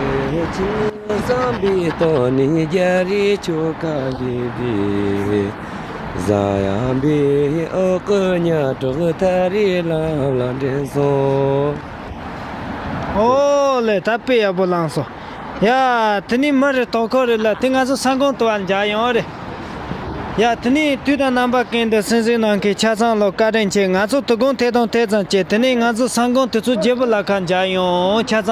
ཆེ་བསམ་པའི་སྟེང་ནས་རྒྱལ་རིགས་ཆོལ་ཁ་འདི་འདི། གཟའ་ཡང་པའི་འོག་གི་ཉ་གྲོགས་ཐ་རི་ལམ་ལ་འདྲེན་སོང་། ཨོ་ལེ། ད་དཔེ་ཡག་པོ་བླངས་སོང་། ཡ། དེ་ནས་མི་རེ་དོ་ཁུར་རེ་ལ་དེ་ང་ཚོ་ས་ཁོངས་དུ་བ་མཇལ་ཡོང་རེད། ཡ། དེ་ནས་དུས་དང་རྣམ་པ་ཀུན་ཏུ་གསན་གཟིགས་གནང་མཁན་ཆ་ཚང་ལ་བཀའ་དྲིན་ཆེ། ང་ཚོ་དོ་དགོང་ཐད་གཏོང་དེ་ཙམ་བྱས། དེ་ནས་ང་ཚོ་ས་ཁོངས་དུས་ཚོད་བརྗེ་པོ་ལ་ཁ་མཇལ་ཡོང་། ཆ་ཚང་།